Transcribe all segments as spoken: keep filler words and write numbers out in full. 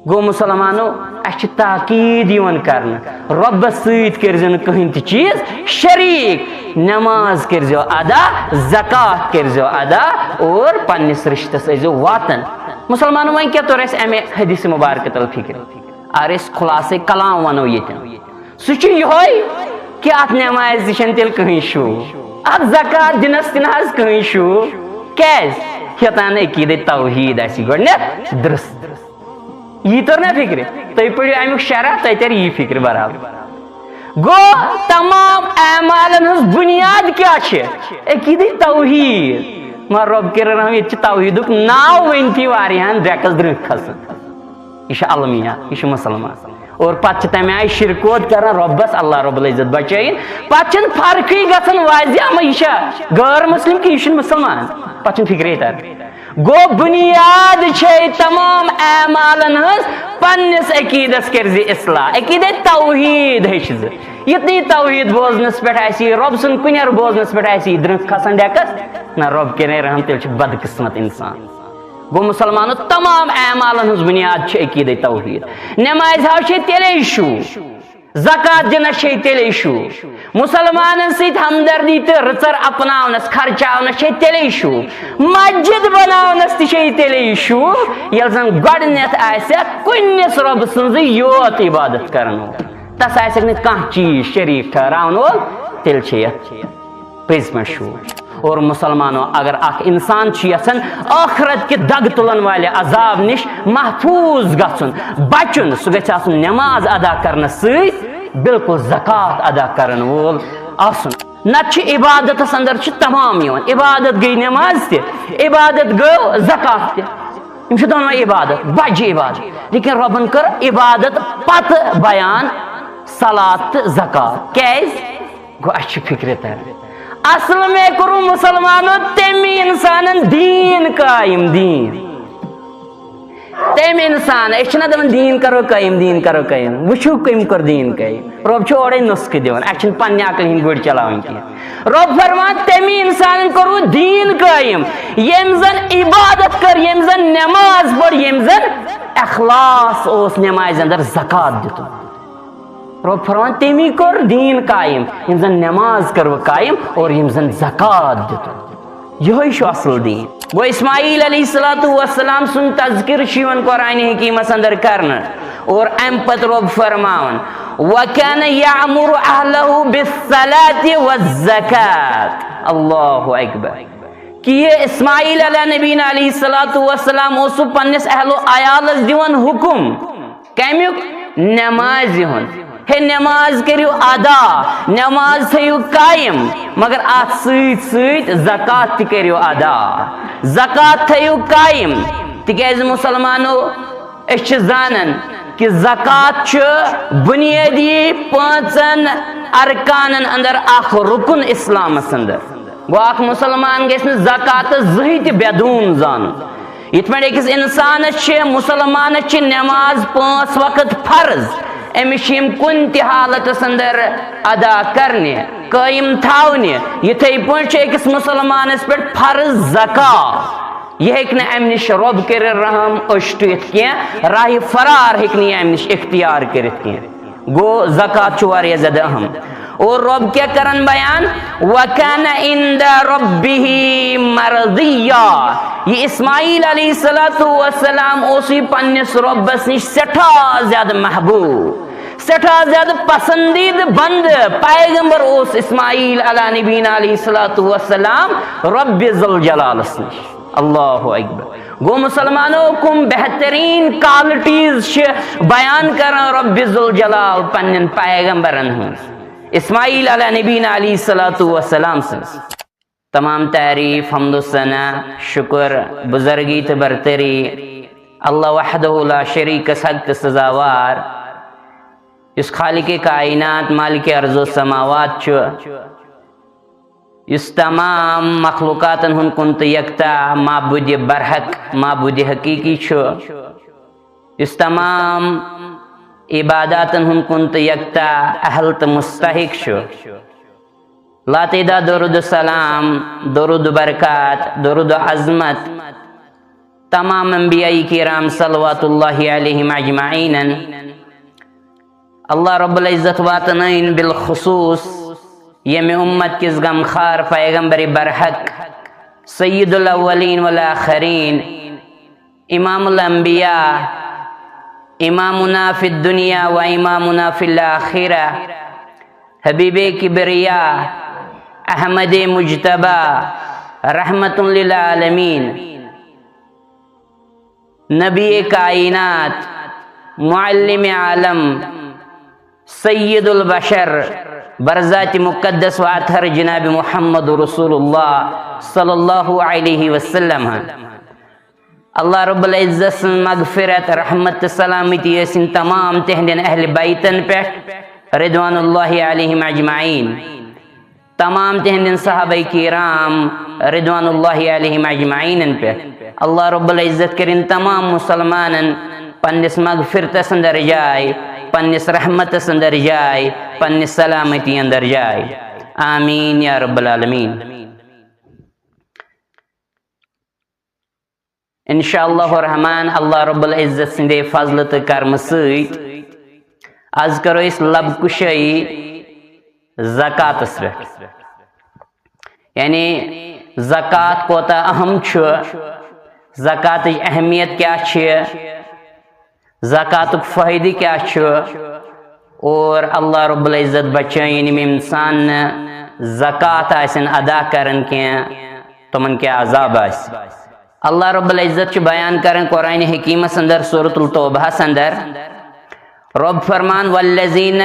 گوٚو مسلمانو، اَسہِ چھِ تاکید یِوان کرنہٕ، رۄبس سۭتۍ کٔرزیو نہٕ کٕہٕنۍ تہِ چیٖز شریٖک، نماز کٔرزیو ادا، زکات کٔرزیو ادا، اور پننِس رشتس ٲسزیو واتان۔ مسلمانو، وۄنۍ کیٛاہ توٚر اَسہِ اَمہِ حدیث مبارکہٕ تل فکرِ؟ اگر أسۍ خلاصے کلام ونو ییٚتٮ۪ن، سُہ چھُ یِہوٚے کہِ اتھ نمازِ تہِ چھَنہٕ تیٚلہِ کٕہٕنۍ شوٗب، اتھ زکات دِنس تہِ نہ حظ کٕہٕنۍ شوٗب۔ کیٛازِ؟ یوٚتام نہٕ عقیدے توحید آسہِ گۄڈٕنٮ۪تھ درست۔ یی توٚر نہ فکرِ؟ تُہۍ پٔرِو اَمیُک شرح، تۄہہِ ترِ یی فکرِ برابر۔ گوٚو، تمام اعمالن ہٕنٛز بُنیاد کیٛاہ چھِ؟ عقیدے توحید۔ مگر رۄب کٔرِنۍ رحم، ییٚتہِ چھِ توحیدُک ناو ؤنۍتھٕے واریاہن ڈیکس درٛنٛکھ کھسان۔ یہِ چھُ المیہ، یہِ چھُ مسلمان۔ اور پتہٕ چھِ تَمہِ آیہِ شرک کران رۄبس، اللہ رب العزت بچٲیِن۔ پتہٕ چھِنہٕ فرقٕے گژھان واضح، اما یہِ چھا غٲر مسلم کہِ یہِ چھُنہٕ مسلمان؟ پتہٕ چھُنہٕ فکرے تران۔ گوٚو، بُنیاد چھے تمام اعمالن ہٕنٛز پننِس عقیدس کٔرزِ اصلاح، عقیدے توحید ہیٚچھ زِ۔ یُتھ نہٕ یہِ توحید بوزنس پٮ۪ٹھ آسی، رۄب سُنٛد کُنٮ۪ر بوزنس پٮ۪ٹھ آسی درٛنٛکھ کھسان ڈیکس، نہ، رۄب کٔرِنۍ رحم، تیٚلہِ چھُ بدقسمت انسان۔ گوٚو مسلمانو، تمام اعمالن ہٕنٛز بُنیاد چھِ عقیدے توحید۔ نمازِ ہاو چھے تیٚلے شوٗب، زکات دِنس چھے تیٚلے شوٗب، مسلمانن سۭتۍ ہمدردی تہٕ رٕژر اپناونس، خرچاونس چھے تیٚلے شوٗب، مسجد بناونس تہِ چھے تیٚلے شوٗب، ییٚلہِ زن گۄڈٕنٮ۪تھ آسہِ کُنِس رۄبہٕ سٕنٛزٕے یوت عبادت کرن وول، تس آسٮ۪کھ نہٕ کانٛہہ چیٖز شریٖک ٹھہراون وول، تیٚلہِ چھے یتھ پٔزۍ پٲٹھۍ شوٗب۔ اور مسلمانو، اگر اکھ انسان چھُ یژھان ٲخرت کہِ دگ تُلن والہِ عذاب نِش محفوظ گژھُن، بچُن، سُہ گژھِ آسُن نماز ادا کرنس سۭتۍ بالکل زکات ادا کرن وول آسُن۔ نتہٕ چھُ عبادتس اندر چھُ تمام یِوان، عبادت گٔے نماز تہِ، عبادت گٔو زکات تہِ، یِم چھِ دۄنوے عبادت، بجہِ عبادت، لیکن رۄبن کٔر عبادت پتہٕ بیان صلات تہٕ زکات۔ کیازِ؟ گوٚو، اَسہِ چھِ فِکرِ تَران۔ اصل میں کوٚرُو مسلمانو تَمہِ اِنسانن دیٖن قٲیِم، دیٖن۔ تَمہِ اِنسان، أسۍ چھِنہ دَپان دیٖن کَرو قٲیِم، دیٖن کَرو قٲیِم۔ وٕچھِو کٔمۍ کوٚر دیٖن قٲیِم۔ رۄب چھُ اورَے نُسخہٕ دِوان، اَسہِ چھِنہٕ پنٛنہِ عقلہِ ہِنٛدۍ گُرۍ چلاوٕنۍ کینٛہہ۔ رۄب فرمان، تَمہِ اِنسانن کوٚرُو دیٖن قٲیِم، ییٚمۍ زَن عبادت کٔر، ییٚمۍ زَن نٮ۪ماز پٔر، ییٚمۍ زَن اخلاص اوس نٮ۪مازِ اندر، زکات دیُتُن۔ رۄب فرمان، تٔمی کوٚر دیٖن قایم، یِم زن نماز کٔروٕ قایم اور یِم زن زکات دیُتُن۔ یِہوٚے چھُ اصل دیٖن۔ گوٚو، اسماعیل علیہ الصلوۃ والسلام سُنٛد تذکر چھُ یِوان قرآن حکیمس اندر کرنہٕ، اور امہِ پتہٕ رۄب فرماوان، "وَكَانَ يَأْمُرُ أَهْلَهُ بِالصَّلَاةِ وَالزَّكَاةِ۔" اللہ اکبر۔ کہ یہ اسماعیل علیہ نبینا علیہ الصلوۃ والسلام اوس پننس اہل و عیالس دِوان حکم، کمیُک؟ نمازِ ہُنٛد۔ ہے، نماز کٔرِو ادا، نماز تھٲیِو قایم، مگر اتھ سۭتۍ سۭتۍ زکات تہِ کٔرِو ادا۔ زکات تھٲیِو قایم، تِکیازِ مسلمانو، أسۍ چھِ زانان کہ زکات چھُ بنیٲدی پانٛژن ارکانن اندر اکھ رکن اسلامس اندر۔ گوٚو، اکھ مسلمان گژھِ نہٕ زکاتس زٕہٕے تہِ بے دوٗن زانُن۔ یِتھ پٲٹھۍ أکِس اِنسانَس چھِ، مُسلمانَس چھِ نٮ۪ماز پانٛژھ وقت فرض، أمِس چھِ یِم کُنہِ تہِ حالتَس اندر ادا کرنہِ، قٲیِم تھاونہِ۔ یِتھَے پٲٹھۍ چھِ أکِس مُسلمانَس پٮ۪ٹھ فرض زکات۔ یہِ ہیٚکہِ نہٕ اَمہِ نِش رۄب کٔرِتھ رحم أچھ ٹُوِتھ کینٛہہ، راہِ فرار ہیٚکہِ نہٕ یہِ اَمہِ نِش اختیار کٔرِتھ کینٛہہ۔ گوٚو، زکات چھُ واریاہ زیادٕ اہم۔ اور رۄب کیٛاہ کرن بیان؟ "وَكَانَ عِنْدَ رَبِّهِ مَرْضِيًّا۔" یہِ اسماعیل علیہ الصلوۃ والسلام اوس یہِ پننِس رۄبس نِش سٮ۪ٹھاہ زیادٕ محبوب، سٮ۪ٹھاہ زیادٕ پسندیدٕ بندٕ۔ پیغمبر اوس اسماعیل علیٰ نبینا علیہ الصلوۃ والسلام رۄبِ ذوالجلالس نِش۔ اللہ اکبر۔ گوٚو مسلمانو، کم بہترین qualities چھِ بیان کران رۄبِ ذوالجلال پننٮ۪ن پیغمبرن ہٕنٛز۔ اسماعیل علیٰ نبینا علیہ الصلوۃ والسلام سٕنٛز۔ تمام تعریف، حمد و ثنا، شکر، بزرگی تہٕ برتری اللہ وحدہ لا شریکس حق تہٕ سزاوار، یُس خالق کائنات، مالک ارض و سماوات چھُ، یُس تمام مخلوقاتن ہُنٛد کُن تہٕ یکتا معبود برحق، معبود حقیقی چھُ، یُس تمام عباداتن ہُنٛد کُن تہٕ یکتا اہل تہٕ مستحق چھُ۔ لاتعداد درود و سلام، درود و برکات، درود و عظمت تمام انبیاء کرام صلوات اللہ علیہم اجمعین۔ اللہ رب العزت واتنٲوِن بالخصوص ییٚمہِ امت کِس غمخار پیغمبر برحق، سید الاولین والآخرین، امام الانبیاء، امامنا فی الدنیا و امامنا فی الاخرہ، حبیب کبریا، احمد مجتبی، رحمت للعالمین، نبی کائنات، معلم عالم، سید البشر، برذات مقدس و اطہر جناب محمد رسول اللہ صلی اللہ علیہ وسلم۔ اللہ رب العزت سٕنٛز مغفرت، رحمت تہٕ سلامتی ٲسِن تمام تِہنٛدٮ۪ن اہل بیتن پٮ۪ٹھ، رضوان اللہ علیہم اجمعین۔ تمام تِہنٛدٮ۪ن صحابہ کرام رضوان اللہ علیہم اجمعینن پٮ۪ٹھ۔ اللہ رب العزت کٔرِن تمام مسلمانن پننِس مغفرتس اندر جاے، پننِس رحمتس اندر جاے، پننِس سلامتی اندر جاے۔ آمین یا رب العالمین۔ انشاءاللہ الرحمن، اللہ رب العزت سٕنٛدے فضلہٕ تہٕ کرمہٕ سۭتۍ از کرو أسۍ لب کشٲیی زکاتس پٮ۪ٹھ۔ یعنی زکات کوتاہ اہم چھُ، زکاتٕچ اہمیت کیٛاہ چھِ، زکاتُک فٲیدٕ کیٛاہ چھُ، اور اللہ رب العزت بچٲیِن یِم انسان نہٕ زکات آسن ادا کران کینٛہہ، تِمن کیٛاہ عذاب آسہِ۔ اللہ رب العزت چھُ بیان کران قرآن حکیمس اندر، سورۃ التوبہس اندر، رب فرمان: "والذین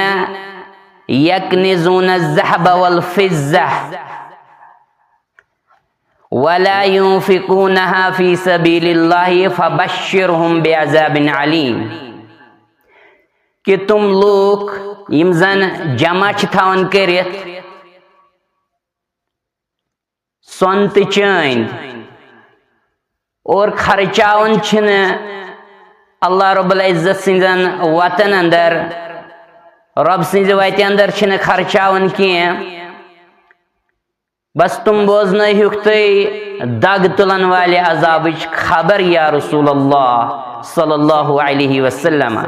یکنزون الذهب والفضة ولا ينفقونها في سبيل الله فبشرهم بعذاب أليم"۔ کہ تِم لوٗکھ یِم زن جمع چھِ تھاوان کٔرِتھ سۄن تہٕ چٲنۍ، اور خرچاوان چھِنہٕ اللہ رب العزت سٕنٛدٮ۪ن وتن اندر، رب سٕنٛزِ وتہِ اندر چھِنہٕ خرچاوان کینٛہہ، بس تِم بوزنٲوہُکھ تُہۍ دگ تُلن والہِ عذابٕچ خبر یا رسول اللہ صلی اللہ علیہ وسلم۔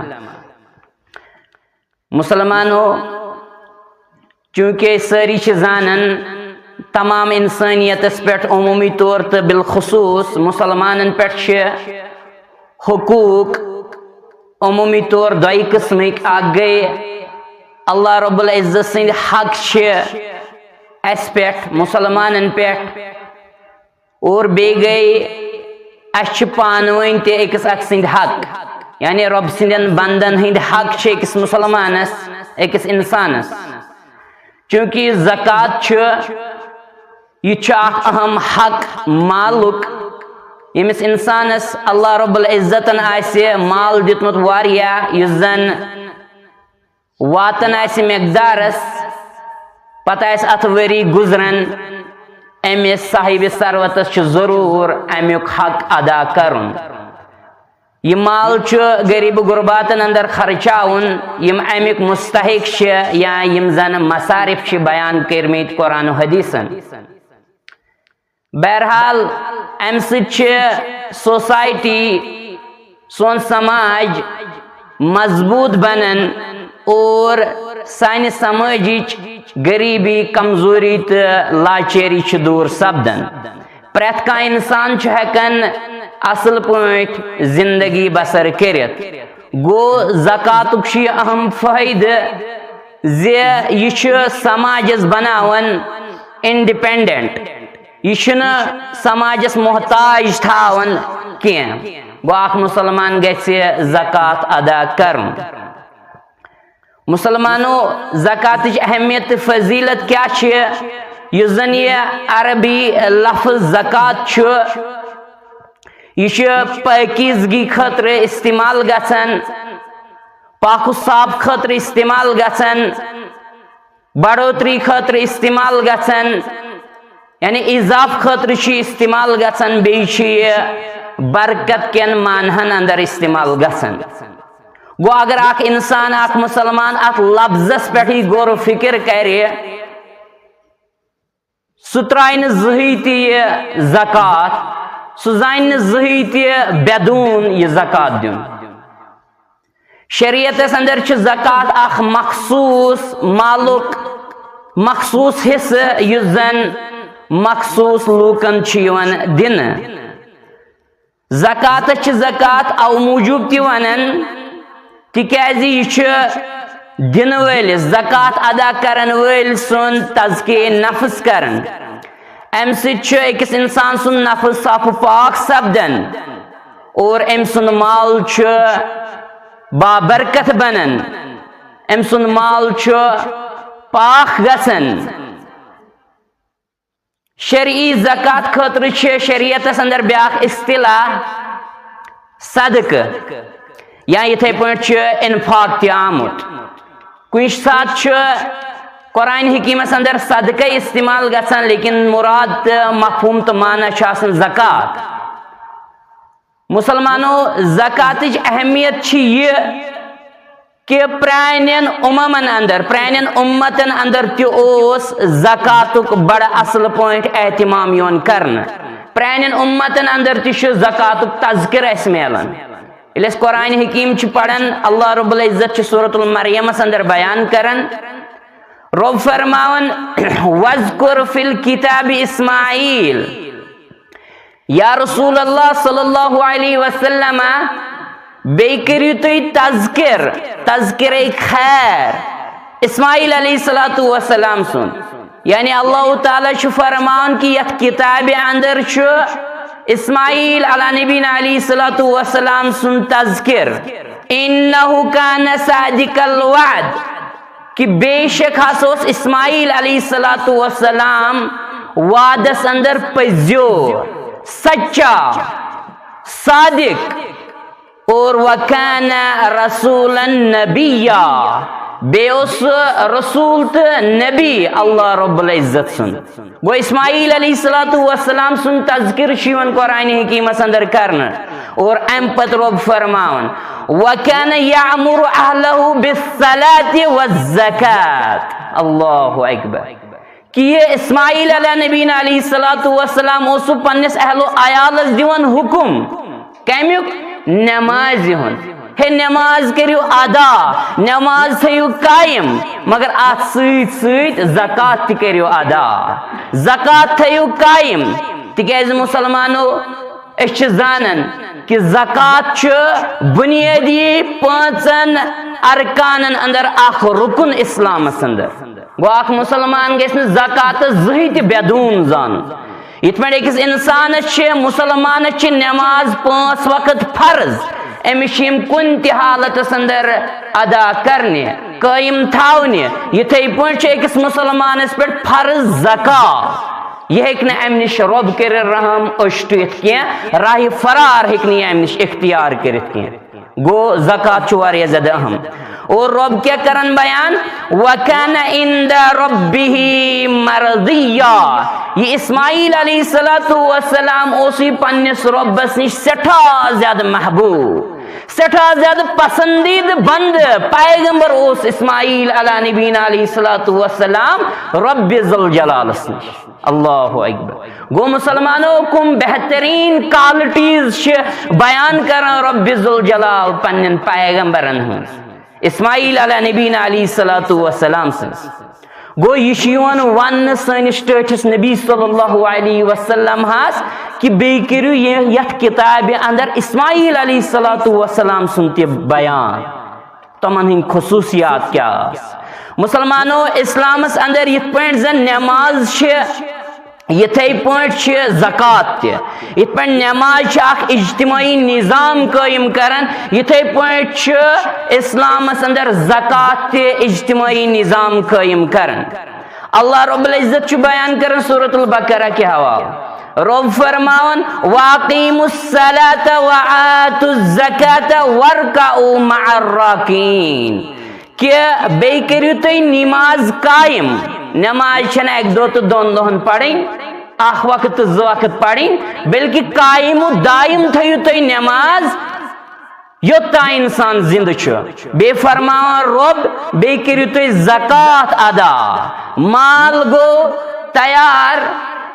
مسلمانو، چونکہ سٲری چھِ زانان، تمام انسانیتس پٮ۪ٹھ عمومی طور تہٕ بالخصوص مسلمانن پٮ۪ٹھ چھِ حقوق عمومی طور دۄیہِ قٕسمٕکۍ۔ اکھ گٔے اللہ رب العزت سٕنٛدۍ حق چھِ اَسہِ پٮ۪ٹھ، مسلمانن پٮ۪ٹھ، اور بیٚیہِ گٔے اَسہِ چھِ پانہٕ ؤنۍ تہِ أکِس اکھ سٕنٛدۍ حق، یعنی رۄب سٕنٛدٮ۪ن بندن ہٕنٛدۍ حق چھِ أکِس مسلمانس، أکِس انسانس۔ چونکہ زکوٰۃ چھُ، یہِ چھُ اکھ اہم حق مالُک، ییٚمِس انسانس اللہ رب العزتن آسہِ مال دیُتمُت واریاہ، یُس زن واتان آسہِ مقدارس، پتہٕ آسہِ اتھ ؤری گُزران، أمِس صاحب ثروتس چھُ ضروٗر امیُک حق ادا کرُن۔ یہِ مال چھُ غریب غرباتن اندر خرچاوُن، یِم امیُک مستحق چھِ یا یِم زن مصارف چھِ بیان کٔرمٕتۍ قرآن و حدیثن۔ بہرحال، امہِ سۭتۍ چھِ سوسایٹی، سون سماج مضبوط بنان اور سانہِ سماجٕچ غریبی، کمزوری تہٕ لاچٲری چھِ دوٗر سپدان۔ پرٛٮ۪تھ کانٛہہ انسان چھُ ہٮ۪کان اصل پٲٹھۍ زندگی بسر کٔرِتھ۔ گوٚو، زکاتُک چھُ یہِ اہم فٲیدٕ زِ یہِ چھُ سماجس بناوان انڈیپینڈنٹ۔ یہِ چھُنہٕ سماجس محتاج تھاوان کینٛہہ۔ گوٚو، اکھ مسلمان گژھِ زکات ادا کرُن۔ مسلمانو، زکاتٕچ اہمیت تہٕ فضیلت کیٛاہ چھِ؟ یُس زن یہِ عربی لفظ زکات چھُ، یہِ چھُ پٲکیزگی خٲطرٕ استعمال گژھان، پاک و صاف خٲطرٕ استعمال گژھان، بڑوتری خٲطرٕ استعمال گژھان، یعنی اضاف خٲطرٕ چھُ یہِ استعمال گژھان، بیٚیہِ چھُ یہِ برکت کٮ۪ن معنہن اندر استعمال گژھان۔ گوٚو، اگر اکھ انسان، اکھ مسلمان اتھ لفظس پٮ۪ٹھ یہِ غور و فکر کرِ، سُہ ترٛایہِ نہٕ زٕہٕے تہِ یہِ زکوٰۃ، سُہ زانہِ نہٕ زٕہٕے تہِ بدون یہِ زکات دیُن۔ شریعتس اندر چھِ زکات اکھ مخصوص مالُک مخصوص حصہٕ، یُس زن مخصوص لوٗکن چھُ یِوان دِنہٕ۔ زکاتس چھِ زکات او موٗجوٗب تہِ ونان، تِکیازِ یہِ چھُ دِنہٕ وٲلِس، زکات ادا کرن وٲلۍ سُنٛد تزکیہ نفس کران۔ امہِ سۭتۍ چھُ أکِس انسان سُنٛد نفس صاف و پاک سپدان اور أمۍ سُنٛد مال چھُ بابرکت بنان، أمۍ سُنٛد مال چھُ پاک گژھان۔ شرعی زکات خٲطرٕ چھِ شریعتس اندر بیاکھ اصطلاح صدقہٕ، یا یِتھے پٲٹھۍ چھُ انفاق تہِ آمُت۔ کُنہِ ساتہٕ چھُ قرآن حکیمس اندر صدقے استعمال گژھان، لیکن مراد تہٕ مفہوم تہٕ معنی چھُ آسان زکات۔ مسلمانو، زکاتٕچ اہمیت چھِ یہِ کہِ پرانٮ۪ن اممن اندر، پرانٮ۪ن امتن اندر تہِ اوس زکاتُک بڑٕ اصل پٲٹھۍ اہتمام یِوان کرنہٕ۔ پرانٮ۪ن امتن اندر تہِ چھُ زکاتُک تذکر اسہِ میلان۔ ییٚلہِ أسۍ قرآن حکیم چھِ پران، اللہ رب العزت چھُ سورۃ المریمس اندر بیان کران، رب فرماوان، "وَاذْكُرْ فِي الْكِتَابِ إِسْمَاعِيلَ"، یا رسول اللہ صلی اللہ علیہ وسلم، بیٚیہِ کٔرِو تُہۍ تذکر، تذکرے خیر، اسماعیل علیہ الصلوۃ والسلام سُنٛد۔ یعنی اللہ تعالیٰ چھُ فرماوان کہِ یتھ کتابہِ اندر چھُ اسماعیل علیٰ نبینا علیہ الصلوۃ والسلام سُنٛد تذکر۔ "إِنَّهُ كَانَ صَادِقَ الْوَعْدِ"، کہ بے شک ہسا اوس اسماعیل علیہ الصلوۃ والسلام وعدس اندر پٔزیو، سچا، صادق، اور "وَكَانَ رَسُولًا نَبِيًّا"، بیٚیہِ اوس سُہ رسول تہٕ نبی اللہ رب العزت سُنٛد۔ گوٚو اسماعیل علیہ الصلوۃ والسلام سُنٛد تذکر چھُ یِوان قرآن حکیمس اندر کرنہٕ، اور امہِ پتہٕ رب فرماوان، "وَكَانَ يَأْمُرُ أَهْلَهُ بِالصَّلَاةِ وَالزَّكَاةِ"۔ اللہ اکبر۔ کہ یہ اسماعیل علیہ نبینا علیہ الصلوۃ والسلام اوس پننس اہل و عیالس دیوان حکم، کمیُک؟ نمازِ ہُنٛد۔ ہے نماز کٔرِو ادا، نماز تھٲیِو قائم، مگر اتھ سۭتۍ سۭتۍ زکوٰۃ تہِ کٔرِو ادا۔ زکوٰۃ تھٲیِو قائم، تِکیازِ مسلمانو، أسۍ چھِ زانان کہ زکوٰۃ چھُ بنیٲدی پانٛژن ارکانن اندر اکھ رکن اسلامس اندر۔ گوٚو اکھ مسلمان گژھِ نہٕ زکوٰۃ زٕہٕے تہِ بدون زانُن۔ یِتھ پٲٹھۍ أکِس انسانس چھِ، مسلمانس چھِ نماز پانٛژھ وقت فرض، أمِس چھِ یِم کُنہِ تہِ حالتس اندر ادا کرنہِ، قٲیِم تھاونہِ۔ یِتھے پٲٹھۍ چھِ أکِس مسلمانس پٮ۪ٹھ فرض زکوٰۃ۔ یہِ ہیٚکہِ نہٕ امہِ نِش رۄب کٔرِتھ رحم أچھ ٹُوِتھ کینٛہہ، راہِ فرار ہیٚکہِ نہٕ یہِ امہِ نِش اختیار کٔرِتھ کینٛہہ۔ گوٚو زکوٰۃ چھُ واریاہ زیادٕ اہم۔ اور رۄب کیٛاہ کران بیان؟ "وَكَانَ عِنْدَ رَبِّهِ مَرْضِيًّا"۔ یہِ اسماعیل علیہ الصلوۃ والسلام اوس یہِ پننِس رۄبس نِش سٮ۪ٹھاہ زیادٕ محبوب، سٮ۪ٹھاہ زیادٕ پسندیدٕ بندٕ، پیغمبر اوس اسماعیل علیٰ نبینا علیہ الصلوۃ والسلام رب ذوالجلالس نِش۔ اللہ اکبر۔ گوٚو مسلمانو، کم بہترین qualities چھِ بیان کران رب ذوالجلال پننٮ۪ن پیغمبرن ہٕنٛز، اسماعیل علیٰ نبینا علیہ الصلوۃ والسلام سٕنٛز۔ گوٚو یہِ چھُ یِوان وننہٕ سٲنِس ٹٲٹھِس نبی صلی اللہ علیہ وسلم ہس کہِ بیٚیہِ کٔرِو یہِ، یتھ کتابہِ اندر اسماعیل علیہ الصلوۃ والسلام سُنٛد تہِ بیان۔ تِمن ہٕنٛدۍ خصوٗصیات کیٛاہ آسہٕ؟ مسلمانو، اسلامس اندر یِتھ پٲٹھۍ زن نماز چھِ، یِتھے پٲٹھۍ چھِ زکوٰۃ تہِ۔ یِتھ پٲٹھۍ نماز چھِ اکھ اجتماعی نظام قٲیِم کران، یِتھے پٲٹھۍ چھِ اسلامس اندر زکوٰۃ تہِ اجتماعی نظام قٲیِم کران۔ اللہ رب العزت چھُ بیان کران سورۃ البقرہ کہِ حوالہٕ۔ رب فرماوان، "وَأَقِيمُوا الصَّلَاةَ وَآتُوا الزَّكَاةَ وَارْكَعُوا مَعَ الرَّاكِعِينَ"، کہ بیٚیہِ کٔرِو تُہۍ نماز قائم۔ نماز چھَنہٕ اَکہِ دۄہ تہٕ دۄن دۄہَن پَرٕنۍ، اَکھ وقت تہٕ زٕ وقت پَرٕنۍ، بلکہِ قائم و دائم تھٲیِو تُہۍ نماز، یوٚت تام انسان زندٕ چھُ۔ بیٚیہِ فرماوان رۄب، بیٚیہِ کٔرِو تُہۍ زکوٰۃ ادا۔ مال گوٚو تیار،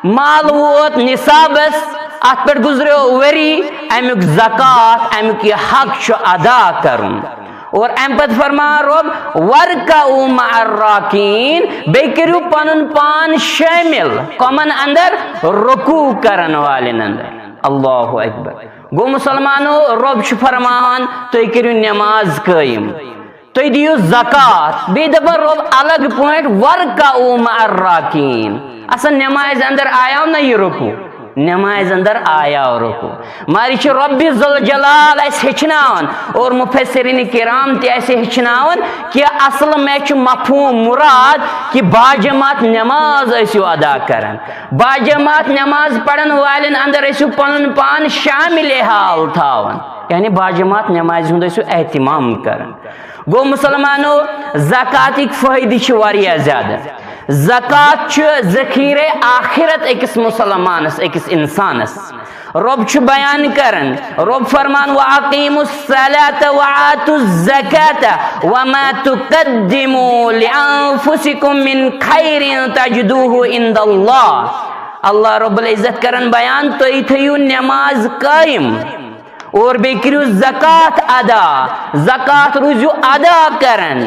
مال ووت نصابس، اتھ پٮ۪ٹھ گُزریو ؤری، امیُک زکوٰۃ، امیُک یہِ حق چھُ ادا کرُن۔ اور امہِ پتہٕ فرمان رۄب، "وارکعوا مع الراکعین"، بیٚیہِ کٔرِو پنُن پان شٲمِل کمن اندر؟ رکوع کرن والٮ۪ن اندر۔ اللہ اکبر۔ گوٚو مسلمانو، رۄب چھُ فرماوان، تُہۍ کٔرِو نماز قٲیِم، تُہۍ دِیِو زکوٰۃ، بیٚیہِ دَپان رۄب الگ پٲٹھۍ، "وارکعوا مع الراکعین"۔ اصل نمازِ اندر آیاو نہ یہِ رکوع؟ نمازِ اندر آیاو رکوع۔ مگر یہِ چھُ رۄبِ ذوالجلال اَسہِ ہیٚچھناوان اور مفسرین کرام تہِ اَسہِ ہیٚچھناوان کہِ اصل میں چھُ مفہوم مراد کہِ باجماعت نماز ٲسِو ادا کران، باجماعت نماز پرن والٮ۪ن اندر ٲسِو پنُن پان شامل حال تھاوان، یعنی باجماعت نمازِ ہُنٛد ٲسِو اہتمام کران۔ گوٚو مسلمانو، زکوٰتٕکۍ فٲیدٕ چھِ واریاہ زیادٕ۔ زکوٰۃ چھُ ذخیرے آخرت أکِس مسلمانس، أکِس انسانس۔ رۄب چھُ بیان کران، رۄب فرمان، "واقیموا الصلاۃ وآتوا الزکاۃ وما تقدموا لانفسکم من خیر تجدوہ عند اللہ۔" اللہ رب العزت کران بیان، تُہۍ تھٲیِو نماز قٲیِم اور بیٚیہِ کٔرِو زکوٰۃ ادا، زکوٰۃ روٗزِو ادا کران۔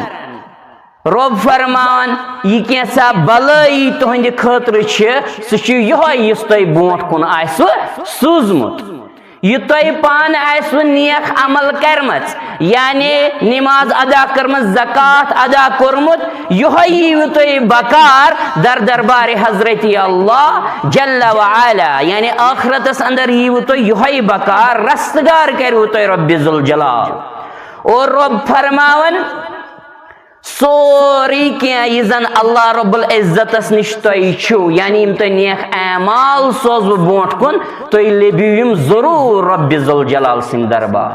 رۄب فرمان، یہِ کینٛژھا بلٲیی تُہنٛدِ خٲطرٕ چھِ، سُہ چھُ یِہوٚے یُس تۄہہِ برونٛٹھ کُن آسِوٕ سوٗزمُت۔ یہِ تۄہہِ پانہٕ آسِوٕ نیک عمل کرمٕژ، یعنی نماز ادا کٔرمٕژ، زکوٰۃ ادا کوٚرمُت، یِہوٚے ییٖوٕ تۄہہِ بکار در دربارِ حضرت اللہ جل و علا، یعنی ٲخرتس اندر ییٖوٕ تۄہہِ یِہوٚے بکار، رستگار کروٕ تۄہہِ رۄبِ ذوالجلال۔ اور رۄب فرماوان، سورُے کینٛہہ یہِ زن اللہ رب العزتس نِش تۄہہِ چھُو، یعنی یِم تۄہہِ نیک اعمال سوزٕ بہٕ برونٛٹھ کُن، تُہۍ لٔبِو یِم ضروٗر رۄبِ ذوالجلال سٕنٛدِ دربار۔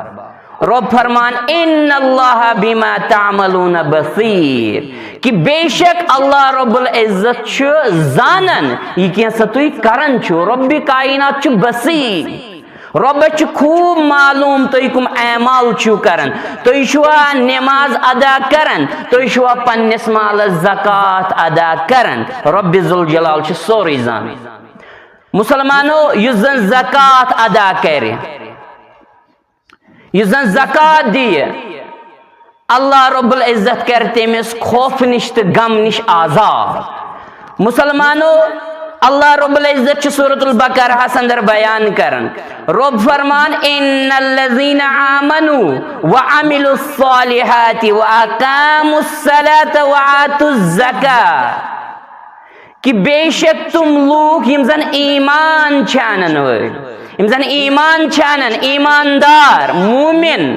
رۄب فرمان، "ان اللہ بما تعملون بصیر"، کہِ بے شک اللہ رب العزت چھُ زانان یہِ کینٛہہ سا تُہۍ کران چھِو۔ رۄبِ کائنات چھُ بصیر۔ رۄبس چھُ خوٗب معلوٗم تُہۍ کٕم اعمال چھِو کران۔ تُہۍ چھِوا نماز ادا کران؟ تُہۍ چھِوا پننِس مالس زکوٰۃ ادا کران؟ رۄبِ ذوالجلال چھُ سورُے زانان۔ مسلمانو، یُس زن زکوٰۃ ادا کرِ، یُس زن زکوٰۃ دِیہِ، اللہ رب العزت کرِ تٔمِس خوف نِش تہٕ غم نِش آزاد۔ مسلمانو، اللہ رب العزت چھُ سورۃ البقرہس اندر بیان کران۔ رۄب فرمان، "ان الذین آمنوا وعملوا الصالحات واقاموا الصلاۃ وآتوا الزکاۃ"، کہِ بے شک تِم لوٗکھ یِم زن ایمان چھِ انن وٲلۍ، یِم زن ایمان چھِ انان، ایماندار، مومن،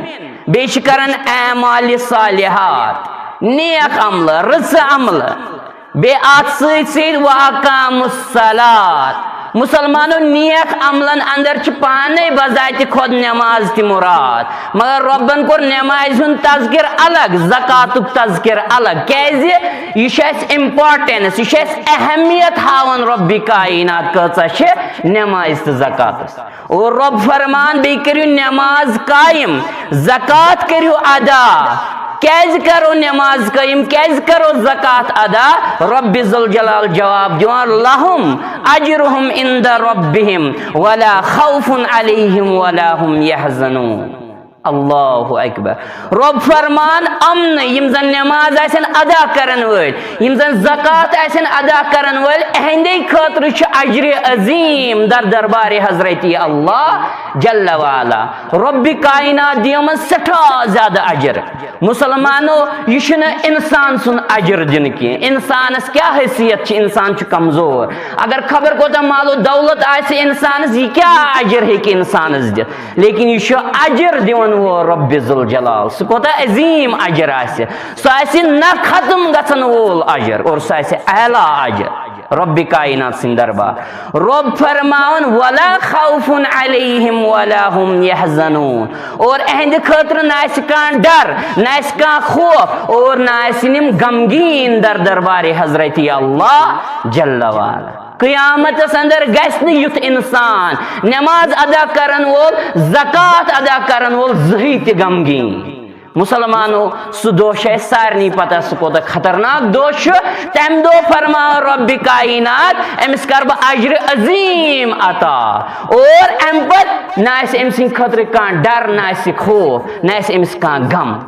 بیٚیہِ چھِ کران اعمال صالحات، نیک عملہٕ، رٕژٕ عملہٕ، بیٚیہِ اتھ سۭتۍ سۭتۍ واقام الصلات۔ مسلمانو، نیک عملن اندر چھِ پانے بذات خود نماز تہِ مراد، مگر رۄبن کوٚر نمازِ ہُنٛد تذکر الگ، زکاتُک تذکر الگ۔ کیازِ؟ یہِ چھُ اَسہِ importance، یہِ چھُ اَسہِ اہمیت ہاوان رۄبِ کائنات کۭژاہ چھِ نمازِ تہٕ زکاتس۔ اور رۄب فرمان، بیٚیہِ کٔرِو نماز قائم، زکات کٔرِو ادا۔ کیازِ کرو نماز قائم، کیازِ کرو زکات ادا؟ رۄبِ ذوالجلال جواب دِوان، "لہم اجرہم عند ربہم ولا خوف علیہم ولا ہم یحزنون۔" اللہ اکبر۔ رۄب فرمان، امن، یِم زن نماز آسن ادا کرن وٲلۍ، یِم زن زکات آسن ادا کرن وٲلۍ، اہندے خٲطرٕ چھُ اجرِ عظیم در دربارِ حضرت اللہ جل وعلا۔ رۄبِ کائنات دِیہِ یِمن سٮ۪ٹھاہ زیادٕ اجر۔ مسلمانو، یہِ چھُنہٕ انسان سُنٛد اجر دِنہٕ کینٛہہ۔ انسانس کیٛاہ حیثیت چھِ؟ انسان چھُ کمزور۔ اگر خبر کوتاہ مال و دولت آسہِ انسانس، یہِ کیٛاہ اجر ہیٚکہِ انسانس دِتھ؟ لیکن یہِ چھُ اجر دِوان وول رۄبِ ذوالجلال۔ سُہ کوتاہ عظیم اجر آسہِ۔ سُہ آسہِ نہ ختم گژھن وول اجر اور سُہ آسہِ اعلیٰ اجر۔ رۄبِ کائنات سٕنٛدِ دربار۔ رۄب فرماوان، "ولا خوف علیہم ولا ہم یحزنون"۔ اور اہندِ خٲطرٕ نہ آسہِ کانٛہہ ڈر، نہ آسہِ کانٛہہ خوف، اور نہ آسہِ یِم غمگیٖن در دربارِ حضرت اللہ جل وعلا۔ قیامتس اندر گژھِ نہٕ یُتھ انسان، نماز ادا کرن وول، زکات ادا کرن وول، زٕہٕے تہِ غمگیٖن۔ مسلمانو، سُہ دۄہ چھُ اَسہِ سارنٕے پتہ، سُہ کوٗتاہ خطرناک دۄہ چھُ۔ تَمہِ دۄہ فرماو رۄبِ کائنات، أمِس کَرٕ بہٕ اجرِ عظیٖم عطا۔ اور اَمہِ پتہٕ نہ آسہِ أمۍ سٕنٛدِ خٲطرٕ کانٛہہ ڈر، نہ آسہِ خوف، نہ آسہِ أمِس کانٛہہ غم۔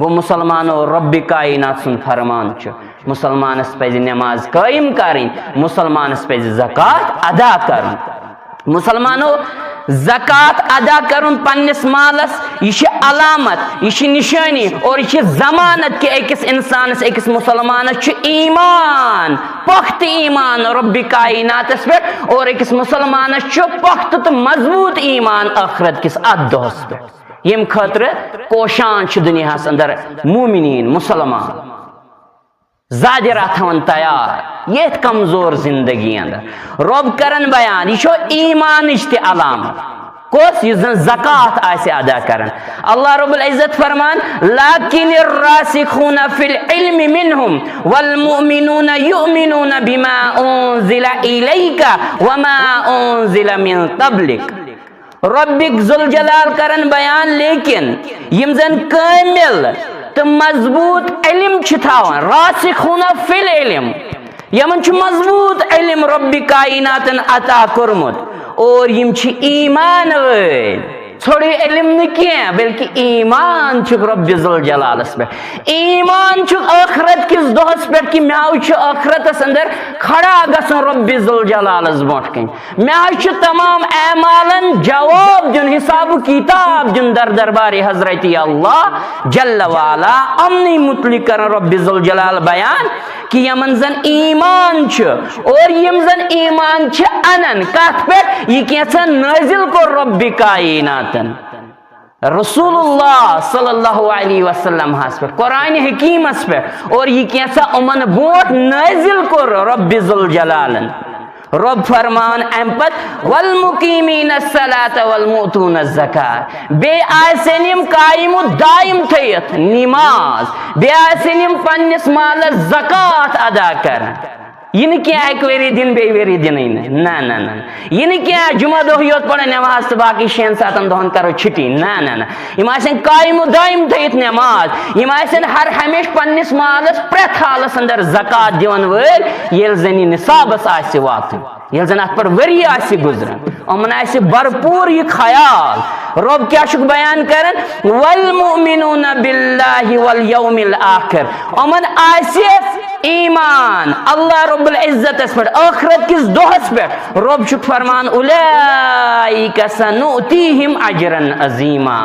گوٚو مسلمانو، رۄبِ کائنات سُنٛد فرمان چھُ، مسلمانس پزِ نماز قٲیِم کرٕنۍ، مسلمانس پزِ زکوٰۃ ادا کرُن۔ مسلمانو، زکوٰۃ ادا کرُن پننِس مالس، یہِ چھِ علامت، یہِ چھِ نشٲنی اور یہِ چھِ ضمانت کہِ أکِس انسانس، أکِس مسلمانس چھُ ایمان، پختہٕ ایمان رۄبِ کائناتس پٮ۪ٹھ، اور أکِس مسلمانس چھُ پختہٕ تہٕ مضبوٗط ایمان ٲخرت کِس اتھ دۄہس پٮ۪ٹھ، ییٚمہِ خٲطرٕ کوشان چھِ دُنیاہس اندر مومنیٖن، مسلمان۔ زادِ راتھ تھاوان تیار یتھ کمزور زندگی اندر۔ رۄب کرن بیان، یہِ چھو ایمانٕچ تہِ علامت۔ کۄس؟ یُس زن زکوٰۃ آسہِ ادا کران۔ اللہ رب العزت فرمان، لكن الراسخون في العلم منهم والمؤمنون يؤمنون بما أنزل إليك وما أنزل من قبلك۔ رۄبِ ذوالجلال کرن بیان، لیکن یِم زن کٲمل تہٕ مضبوٗط علم چھِ تھاوان، راسخون فی العلم، یِمن چھُ مضبوٗط علم رۄبِ کائناتن عطا کوٚرمُت، اور یِم چھِ ایمان وٲلۍ۔ ژھوٚرُے علم نہٕ کینٛہہ، بلکہِ ایمان چھُکھ رۄبِ ذوالجلالس پٮ۪ٹھ، ایمان چھُکھ ٲخرت کِس دۄہس پٮ۪ٹھ کہِ مےٚ چھُ ٲخرتس اندر کھڑا گژھُن رۄبِ ذوالجلالس برونٛٹھ کنہِ۔ مےٚ حظ چھُ تمام اعمالن جواب دیُن، حساب و کتاب دیُن در دربارِ حضرتِ اللہ جل وعلا۔ یِمنٕے متعلق کران رۄبِ ذوالجلال بیان کہِ یِمن زن ایمان چھُ اور یِم زن ایمان چھِ انان کتھ پٮ۪ٹھ؟ یہِ کینٛژھا نٲزِل کوٚر رۄبِ کائناتن۔ رسول اللہ صلی اللہ علیہ وسلم ہس پہ، قرآن حکیمس پہ، اور یہ کینسا امن بوٹ نازل کور رب ذوالجلالن۔ رب فرمان امہ پت، والمقیمین الصلاۃ والمؤتون الزکاۃ، بے آسن یم قائم و دائم تھیت نماز، بے آسن یم پنس مالس زکوٰۃ ادا کران۔ یہ نہ کینٛہہ اکہِ ؤری دِن بیٚیہِ ؤری دِنٕے نہٕ۔ نہ، نہ، نہ، نہ۔ یہ نہ کینٛہہ جمعہ دۄہ یوت پرو نماز تہٕ باقی شیٚن ستن دۄہن کرو چھُٹی۔ نہ، نہ، نہ۔ یِم آسن قائم و دائم تھٲیِتھ نماز۔ یِم آسن ہر ہمیشہ پننِس مالس پرٛٮ۪تھ حالس اندر زکوٰۃ دِوان وٲلۍ، ییٚلہِ زن یہِ نصابس آسہِ واتُن، ییٚلہِ زن اتھ پٮ۪ٹھ ؤری آسہِ گُزران، یِمن آسہِ بھرپور یہِ خیال۔ رب کیٛاہ چھُکھ بیان کران؟ والمؤمنون باللہ والیوم الآخر۔ یِمن آسہِ ایمان اللہ رب العزتس پٮ۪ٹھ، ٲخرت کِس دۄہس پٮ۪ٹھ۔ رب چھُ فرمان، اولئک سنؤتیہم اجرا عظیما۔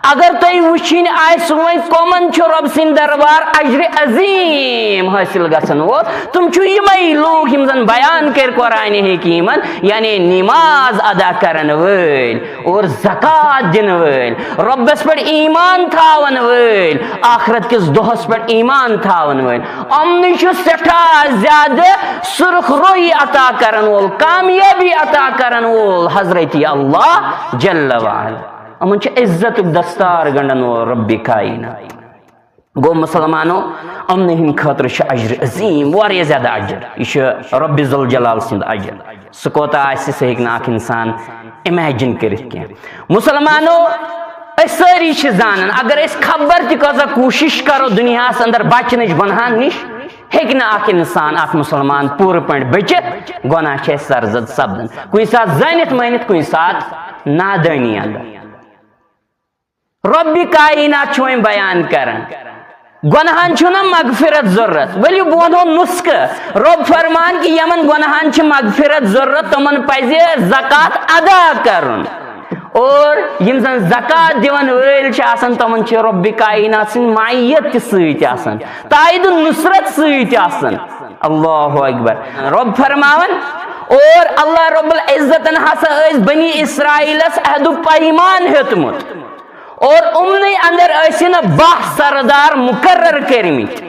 اگر تُہۍ وٕچھِنۍ آسہِ وۄنۍ کۄمن چھُ رب سٕنٛدِ دربار اجر عظیم حٲصِل گژھن وول، تِم چھِ یِمے لوٗکھ یِم زن بیان کٔرۍ قرآن حکیمن، یعنی نماز ادا کرن وٲلۍ۔ اور زکوٰۃ دِنہٕ وٲلۍ، رۄبس پٮ۪ٹھ ایمان تھاون وٲلۍ، آخرت کِس دۄہس پٮ۪ٹھ ایمان تھاون وٲلۍ، یِمنٕے چھُ سٮ۪ٹھاہ زیادٕ سرخ روئی عطا کرن وول، کامیٲبی عطا کرن وول حضرت اللہ جل وعلا۔ یِمن چھُ عزتُک دستار گنڈن وول رب کائنات۔ گوٚو مسلمانو، یِمنٕے ہٕنٛدِ خٲطرٕ چھُ اجر عظیم، واریاہ زیادٕ اجر۔ یہِ چھُ رب ذوالجلال سُنٛد اجر۔ سُہ کوتاہ آسہِ، سُہ ہیٚکہِ نہٕ اکھ انسان imagine کٔرِتھ کینٛہہ۔ مسلمانو، أسۍ سٲری چھِ زانان، اگر أسۍ خبر تہِ کۭژاہ کوٗشِش کرو دُنیاہس اندر بچنٕچ گۄنہن نِش، ہیٚکہِ نہٕ اکھ انسان، اکھ مسلمان پوٗرٕ پٲٹھۍ بٔچِتھ۔ گۄناہ چھِ اَسہِ سرزد سپدان، کُنہِ ساتہٕ زٲنِتھ مٲنِتھ، کُنہِ ساتہٕ نادٲنی اندر۔ رب کائنات چھُ وۄنۍ بیان کران، گۄنہن چھُنہ مغفرت ضرورت۔ ؤلِو بہٕ ونہو نسخہٕ۔ رب فرمان کہِ یمن گۄنہن چھِ مغفرت ضرورت، تِمن پزِ زکوٰۃ ادا کرُن۔ اور یِم زن زکوٰۃ دِوان وٲلۍ چھِ آسان، تِمن چھِ رب کائنات سٕنٛز معیت تہِ سۭتۍ آسان، تائید نصرت سۭتۍ آسان۔ اللہ اکبر۔ رب فرماوان، اور اللہ رب العزتن ہسا ٲسۍ بنی اسرائیلس عہد و پیمان ہیوٚتمُت۔ اور یِمنٕے اندر ٲسِن باہ سردار مقرر کٔرمٕتۍ۔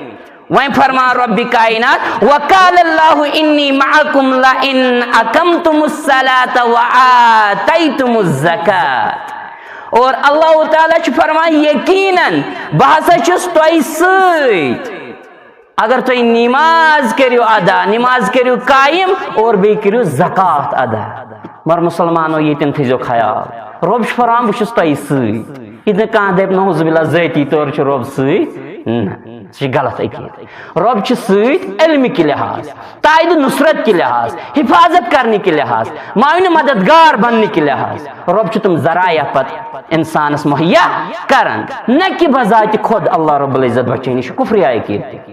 وۄنۍ فرمان رب کائنات، وقال اللہ انی معکم لئن اقمتم الصلاۃ وآتیتم الزکاۃ۔ اور اللہ تعالیٰ چھُ فرمان، یقیناً بہٕ ہسا چھُس تۄہہِ سۭتۍ۔ اگر تُہۍ نماز کٔرِو ادا، نماز کٔرِو قائم اور بیٚیہِ کٔرِو زکوٰۃ ادا۔ مگر مسلمانو، ییٚتٮ۪ن تھٲیزیو خیال، رب چھُ فرمان، بہٕ چھُس تۄہہِ سۭتۍ۔ ییٚتہِ نہٕ کانٛہہ دَپہِ نعوذ باللہ ذٲتی طور چھُ رۄب سۭتۍ، نہ، سُہ چھُ غلط عقیٖدٕ۔ رۄب چھُ سۭتۍ علمہٕ کہِ لحاظ، تائید نصرت کہِ لحاظ، حفاظت کرنہٕ کہِ لحاظ، معاون مددگار بننہٕ کہِ لحاظ۔ رۄب چھُ تِم ذرایع پتہٕ انسانس مہیا کران، نہ کہِ بذات خود اللہ رب العزت بچٲیِن۔ یہِ چھُ کفریہ عقیٖدٕ۔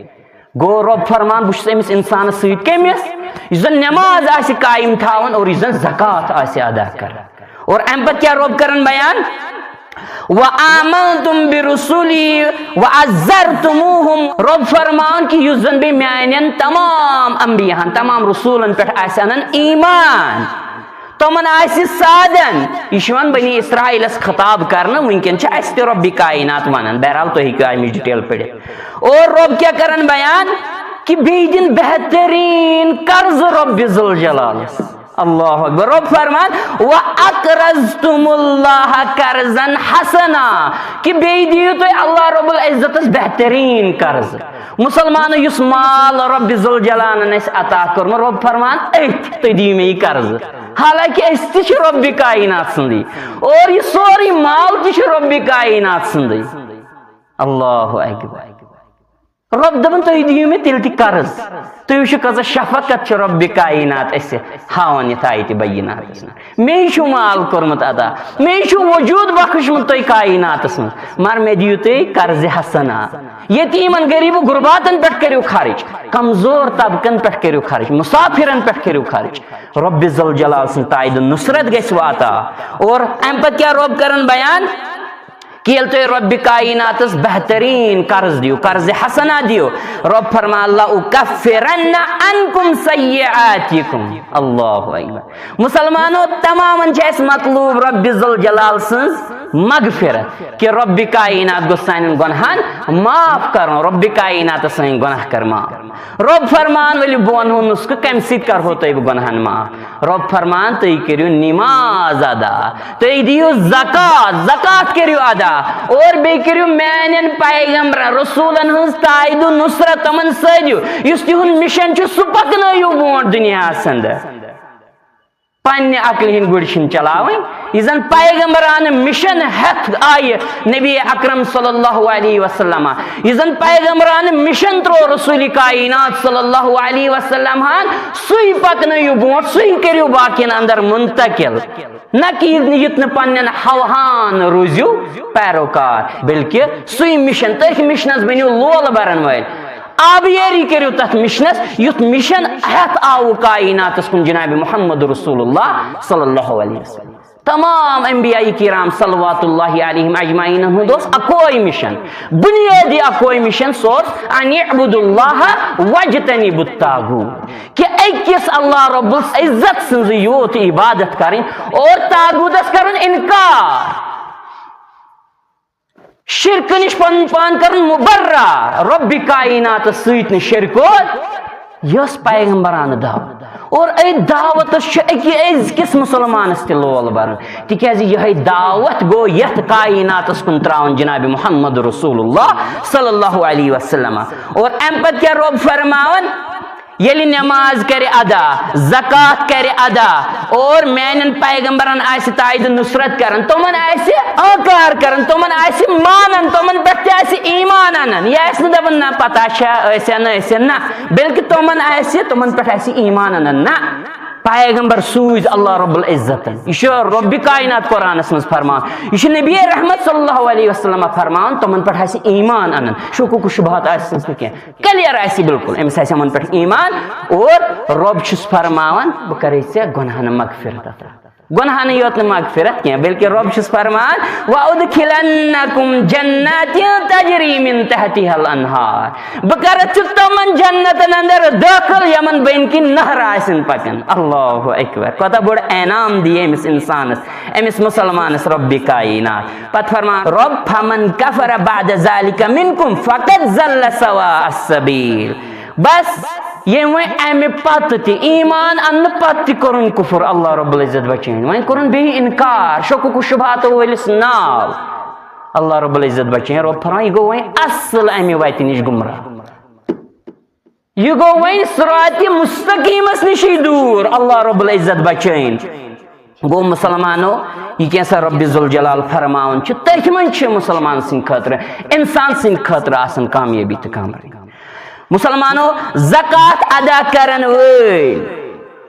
گوٚو رۄب فرمان، بہٕ چھُس أمِس اِنسانَس سۭتۍ کٔمِس؟ یُس زَن نٮ۪ماز آسہِ قایِم تھاوان اور یُس زَن زکوٰۃ آسہِ ادا کران۔ اور اَمہِ پَتہٕ کیٛاہ رۄب کران بیان؟ وَآمَنْتُمْ بِرُسُلِي وَعَزَّرْتُمُوهُمْ۔ رۄب فرمان کہِ یُس زَن بیٚیہِ میٛانٮ۪ن تمام انبیاہَن، تمام رسوٗلَن پٮ۪ٹھ آسہِ اَنان ایمان، تِمن آسہِ سادن۔ یہِ چھُ یِوان بنی اسرائیلس خطاب کرنہٕ، وٕنکیٚن چھِ اَسہِ تہِ رۄبِ کائنات ونان۔ بہرحال، تُہۍ ہیٚکِو اَمِچ ڈیٹیل پٔرِتھ۔ اور رۄب کیٛاہ کران بیان؟ کہِ بیٚیہِ دِن بہتریٖن قرض رۄبِ ذوالجلالس۔ اللہ اکبر۔ رۄب فرمان، وَأَقْرَضْتُمُ اللَّهَ قَرْضًا حَسَنًا، کہِ بیٚیہِ دِیِو تُہۍ اللہ رب العزتس بہتریٖن قرض۔ مُسلمانو، یُس مال رۄبِ ذوالجلالن اَسہِ عطا کوٚرمُت، رۄب فرمان، أتھۍ تُہۍ دِیِو مےٚ یہِ قرضہٕ۔ حالانکہ أسۍ تہِ چھِ رۄبِ کائنات سٕنٛدٕے، اور یہِ سورُے مال تہِ چھُ رۄبِ کائنات سٕنٛدٕے۔ اللہ اکبر۔ رۄب دَپان، تُہۍ دِیِو مےٚ تیٚلہِ تہِ قرض۔ تُہۍ وٕچھِو، کۭژاہ شفقت چھِ رۄبِ کائنات اَسہِ ہاوان یَتھ آیتِ بیناتَس منٛز۔ مے چھُ مال کوٚرمُت عطا، مے چھُ وجوٗد بخشمُت تۄہہِ کائناتَس منٛز، مگر مےٚ دِیِو تُہۍ قرضِ حسنہ۔ یتیمن، غریب و غرباتن پٮ۪ٹھ کٔرِو خرچ، کمزور طبقن پٮ۪ٹھ کٔرِو خرچ، مسافرن پٮ۪ٹھ کٔرِو خرچ۔ رۄبِ ذوالجلال سٕنٛز تائید نصرت گژھِ واتان۔ اور امہِ پتہٕ کیٛاہ رۄب کران بیان؟ کہ ییٚلہِ تُہۍ رۄبِ کائناتس بہتریٖن قرض دِیِو، قرضِ حسنہ دِیِو، رۄب فرمان، لَأُكَفِّرَنَّ عَنْكُمْ سَيِّئَاتِكُمْ۔ اللہ اکبر۔ مسلمانو، تمامن چھِ اَسہِ مطلوب رۄبِ ذوالجلال سٕنٛز مغفرت، کہ رۄبِ کائنات گوٚژھ سانٮ۪ن گۄنہن معاف کرُن، رۄبِ کائنات سٲنۍ گۄناہ کر معاف۔ رۄب فرمان، ؤلِو بہٕ وَنہو نُسخہٕ، کَمہِ سۭتۍ کرہو تۄہہِ بہٕ گۄنہن معاف؟ رۄب فرمان، تُہۍ کٔرِو نماز ادا، تُہۍ دِیِو زکات، زکات کٔرِو ادا، اور بیٚیہِ کٔرِو میانٮ۪ن پیغمبرن، رسولن ہٕنٛز تائید و نصرت تِمن سۭتۍ، یُس تِہُنٛد مِشن چھُ، سُہ پکنٲیِو برونٛٹھ دُنیاہس اندر۔ پننہِ عقلہِ ہٕنٛدۍ گُرۍ چھِنہٕ چلاوٕنۍ۔ یہِ زن پیغمبرانہٕ مِشن ہٮ۪تھ آیہِ نبی اکرم صلی اللہ علیہ وسلم، یہِ زن پیغمبرانہٕ مِشن ترٛوو رسول کائنات صلی اللہ علیہ وسلم ہن، سُے پکنٲیِو برونٛٹھ، سُے کٔرِو باقین اندر منتقل۔ نہ کہ یہِ، یُتھ نہٕ پننٮ۪ن ہوہن روٗزِو پیروکار، بلکہِ سُے مِشن، تٔتھۍ مِشنس بٔنِو لول برن وٲلۍ۔ آبیٲری کٔرِو تتھ مِشنس، یُتھ مِشن ہٮ۪تھ آوُ کائناتس کُن جناب محمد رسول اللہ صلی اللہ علیہ وسلم۔ تمام انبیاء کرام صلوات اللہ علیہم اجمعین ہُنٛد اوس اکوے مِشن، بنیٲدی اکوے مِشن، سُہ اوس ان اعبدوا اللہ واجتنبوا الطاغوت، کہ أکِس اللہ رب العزت سٕنٛزٕے یوت عبادت کرٕنۍ اور طاغوتس کرُن انکار۔ شرکہٕ نِش پنُن پان کرُن مبرہ، رۄبِ کائناتس سۭتۍ نہٕ شرکو۔ یہِ ٲس پیغمبرانہٕ دعوت۔ اور أتھۍ دعوتس چھُ أکہِ أزکِس مسلمانس تہِ لول برُن، تِکیازِ یِہوٚے دعوت گوٚو یتھ کائناتس کُن تراوُن جناب محمد رسول اللہ صلی اللہ علیہ وسلم۔ اور امہِ پتہٕ کیٛاہ رۄب فرماوان؟ ییٚلہِ نماز کرِ ادا، زکات کرِ ادا، اور میانٮ۪ن پیغمبرن آسہِ تائید نصرت کران، تِمن آسہِ انکار کران، تِمن آسہِ مانان، تِمن پٮ۪ٹھ تہِ آسہِ ایمان انان، یہِ آسہِ نہٕ دپان، نہ، پتہ چھا، ٲسۍ یا نہ ٲسۍ یا، نہ، بلکہِ تِمن آسہِ، تِمن پٮ۪ٹھ آسہِ ایمان انان، نہ۔ پیغمبر سوٗزۍ اللہ رب العزتن۔ یہِ چھُ رۄبِ کائنات قرآنس منٛز فرمان۔ یہِ چھُ نبی رحمت صلی اللہ علیہ وسلم فرمان، تِمن پٮ۪ٹھ آسہِ ایمان انان، شکوک و شبہات آسہِ نہٕ کینٛہہ۔ کلیئر آسہِ بالکل، أمِس آسہِ یِمن پٮ۪ٹھ ایمان، اور رۄب چھُس فرماوان، بہٕ کرے ژےٚ گۄناہن مغفرت عطا۔ گۄناہن یوت نہٕ مغفرت کینٛہہ، بلکہِ رۄب چھُس فرمان، وَأُدْخِلَنَّكُمْ جَنَّاتٍ تَجْرِي مِنْ تَحْتِهَا الْأَنْهَارُ۔ بہٕ کرٕ ژٕ تِمن جنتن اندر دٲخل، یِمن بٔنۍ کِنۍ نہرٕ آسن پکان۔ اللہ اکبر، کوتاہ بوٚڑ انعام دِیہِ أمِس انسانس، أمِس مسلمانس رۄبِ کائنات۔ پتہٕ فرمان رۄب، فَمَنْ كَفَرَ بَعْدَ ذَلِكَ مِنْكُمْ فَقَدْ ضَلَّ سَوَاءَ السَّبِيلِ۔ بس، ییٚمۍ وۄنۍ امہِ پتہٕ تہِ ایمان اننہٕ پتہٕ تہِ کوٚرُن کفر، اللہ رب العزت بچٲیِن، وۄنۍ کوٚرُن بیٚیہِ انکار، شکوک و شبہاتو وٲلِس ناو۔ اللہ رب العزت بچٲیِن، رۄب فرمان، یہِ گوٚو وۄنۍ اصل امہِ وتہِ نِش گمراہ۔ یہِ گوٚو وۄنۍ صراطِ مستقیمس نِشٕے دوٗر، اللہ رب العزت بچٲیِن۔ گوٚو مسلمانو، یہِ کینٛژھا رۄبِ ذوالجلال فرماوان چھُ، تٔتھۍ منٛز چھِ مسلمان سٕنٛدِ خٲطرٕ، انسان سٕنٛدِ خٲطرٕ آسان کامیٲبی تہٕ کامرٲنی۔ مسلمانو، زکوٰۃ ادا کرن وٲلۍ،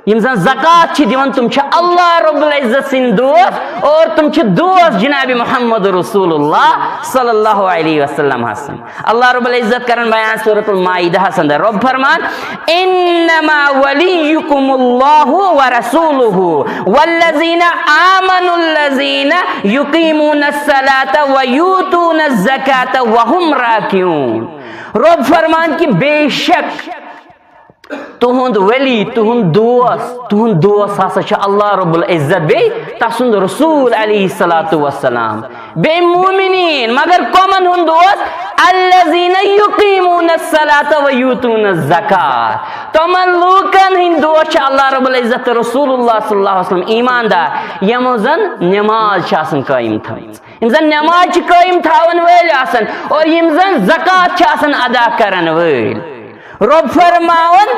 یِم زن زکوٰۃ چھِ دِوان، تِم چھِ اللہ رب العزت سٕنٛدۍ دوست اور تِم چھِ دوست جناب محمد رسول اللہ صلی اللہ علیہ وسلم ہس۔ اللہ رب العزت کرن بیان سورۃ المائدہ ہس اندر، رب فرمان، انما ولیکم اللہ ورسولہ والذین آمنوا الذین یقیمون الصلاۃ ویؤتون الزکاۃ وهم راکعون۔ رب فرمان کہ بے شک تُہُنٛد ولی، تُہُنٛد دوست، تُہُنٛد دوست ہسا چھُ اللہ رب العزت، بیٚیہِ تسُنٛد رسول علیہ الصلوۃ والسلام، بیٚیہِ مومنین۔ مگر کمن ہُنٛد دوست؟ الذین یقیمون الصلاۃ و یؤتون الزکاۃ۔ تمن لوٗکن ہٕنٛدۍ دوست چھِ اللہ رب العزت تہٕ رسول اللہ صلی اللہ علیہ وسلم، ایماندار، یِمو زن نماز چھِ آسان قٲیِم تھٲومٕژ، یِم زن نماز چھِ قٲیِم تھاون وٲلۍ آسان اور یِم زن زکوٰۃ چھِ آسان ادا کرن وٲلۍ۔ رب فرماون،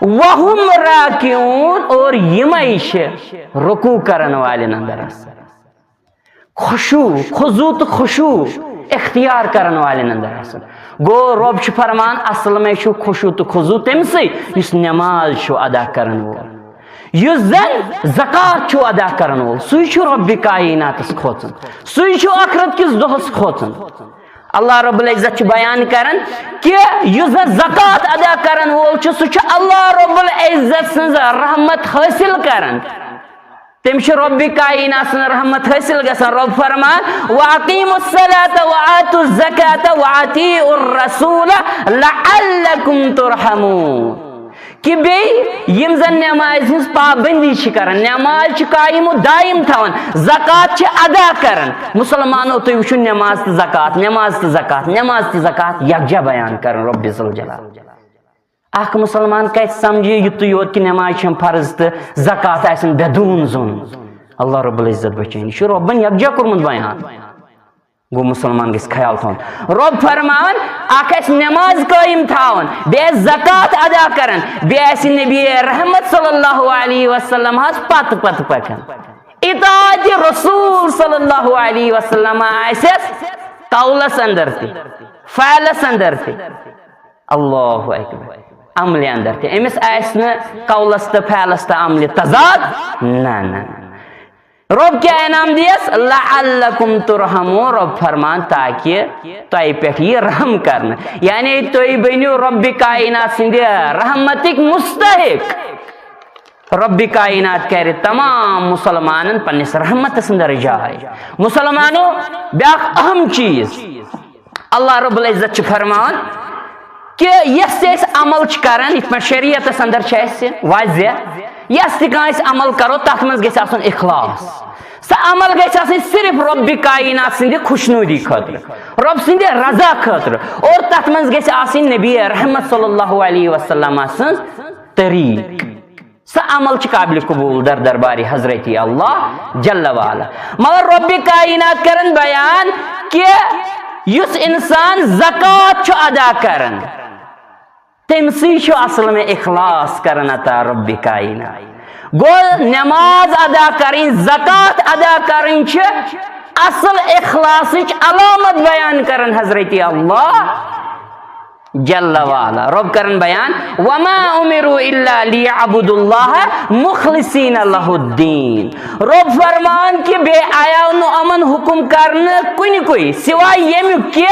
وهم راکعون، اور یِمے چھِ رکوع کرن والٮ۪ن اندر آسان۔ خشوع، خضوع تہٕ خشوع اختیار کرن والٮ۪ن اندر آسان۔ گوٚو رب چھُ فرمان، اصل میں چھُ خشوع تہٕ خضوع تٔمۍ سٕے یُس نماز چھُ ادا کرن وول۔ یُس زن زکوٰۃ چھُ ادا کرن وول، سُے چھُ رب کائناتس کھوژان، سُے چھُ ٲخرت کِس دۄہس کھوژان۔ اللہ رب العزت چھُ بیان کران کہ یُس زن زکوٰۃ ادا کرن وول چھُ، سُہ چھُ اللہ رب العزت سٕنٛز رحمت حٲصِل کران۔ تٔمِس چھِ رب کائنات سٕنٛز رحمت حٲصِل گژھان۔ رب فرمان، واقیموا الصلاۃ وآتوا الزکاۃ واطیعوا الرسول لعلکم ترحمون۔ کہ بیٚیہِ یِم زن نمازِ ہٕنٛز پابندی چھِ کران، نماز چھِ قایم و دائم تھاوان، زکوٰۃ چھِ ادا کران۔ مسلمانو، تُہۍ وٕچھِو نماز تہٕ زکوٰۃ، نماز تہٕ زکوٰۃ، نماز تہٕ زکوٰۃ یکجا بیان کران رب ذوالجلال۔ اکھ مسلمان کتہِ سمجھِ یُتُے یوت کہ نماز چھم فرض تہٕ زکوٰۃ آسن بدون زون؟ اللہ رب العزت بچٲیِن، یہِ چھُ ربن یکجا کوٚرمُت بیان۔ گوٚو مسلمان گژھِ خیال تھاوُن۔ رب فرماوان، اکھ آسہِ نماز قٲیِم تھاوان، بیٚیہِ آسہِ زکوٰۃ ادا کران، بیٚیہِ آسہِ نبی رحمت صلی اللہ علیہ وسلم ہس پتہٕ پتہٕ پکان۔ اطاعت رسول صلی اللہ علیہ وسلم آسٮ۪س قولس اندر تہِ، فعلس اندر تہِ۔ اللہ اکبر۔ عملہِ اندر تہِ۔ أمِس آسہِ نہٕ قولس تہٕ فعلس تہٕ عملہِ تضاد۔ نہ، نہ، نہ۔ رب کیٛاہ انعام دِیس؟ لعلکم ترحمون۔ رب فرمان، تاکہ تۄہہِ پٮ۪ٹھ یی رحم کرنہٕ۔ یعنی تُہۍ بٔنِو رب کائنات سٕنٛدِ رحمتٕکۍ مستحق۔ رب کائنات کرِ تمام مسلمانن پننِس رحمتس اندر جاے۔ مسلمانو، بیاکھ اہم چیز، اللہ رب العزت چھُ فرماوان کہ یس تہِ أسۍ عمل چھِ کران، یِتھ پٲٹھۍ شریعتس اندر چھِ اَسہِ واضح، یس تہِ کانٛہہ أسۍ عمل کرو، تتھ منٛز گژھِ آسُن اخلاص۔ سُہ عمل گژھِ آسٕنۍ صرف رب کائنات سٕنٛدِ خۄشنودی خٲطرٕ، رب سٕنٛدِ رضا خٲطرٕ، اور تتھ منٛز گژھِ آسٕنۍ نبی رحمت صلی اللہ علیہ وسلم سٕنٛز طریٖق۔ سُہ عمل چھُ قابلِ قبول در دربارِ حضرت اللہ جل وعلا۔ مگر رب کائنات کرن بیان کہ یُس انسان زکوٰۃ چھُ ادا کران، تٔمۍ سٕے چھُ اصل میں اخلاص کران عطا رب کائنات۔ گوٚو نماز ادا کرٕنۍ، زکوٰۃ ادا کرٕنۍ چھِ اصل اخلاصٕچ علامت بیان کران حضرت اللہ جل وعلا۔ رب کرن بیان، وما امروا الا لیعبدوا اللہ مخلصین لہ الدین۔ رب فرمان کہ بیٚیہِ آیاو نہٕ یِمن حکم کرنہٕ کُنہِ کُے سوائے ییٚمیُک کہ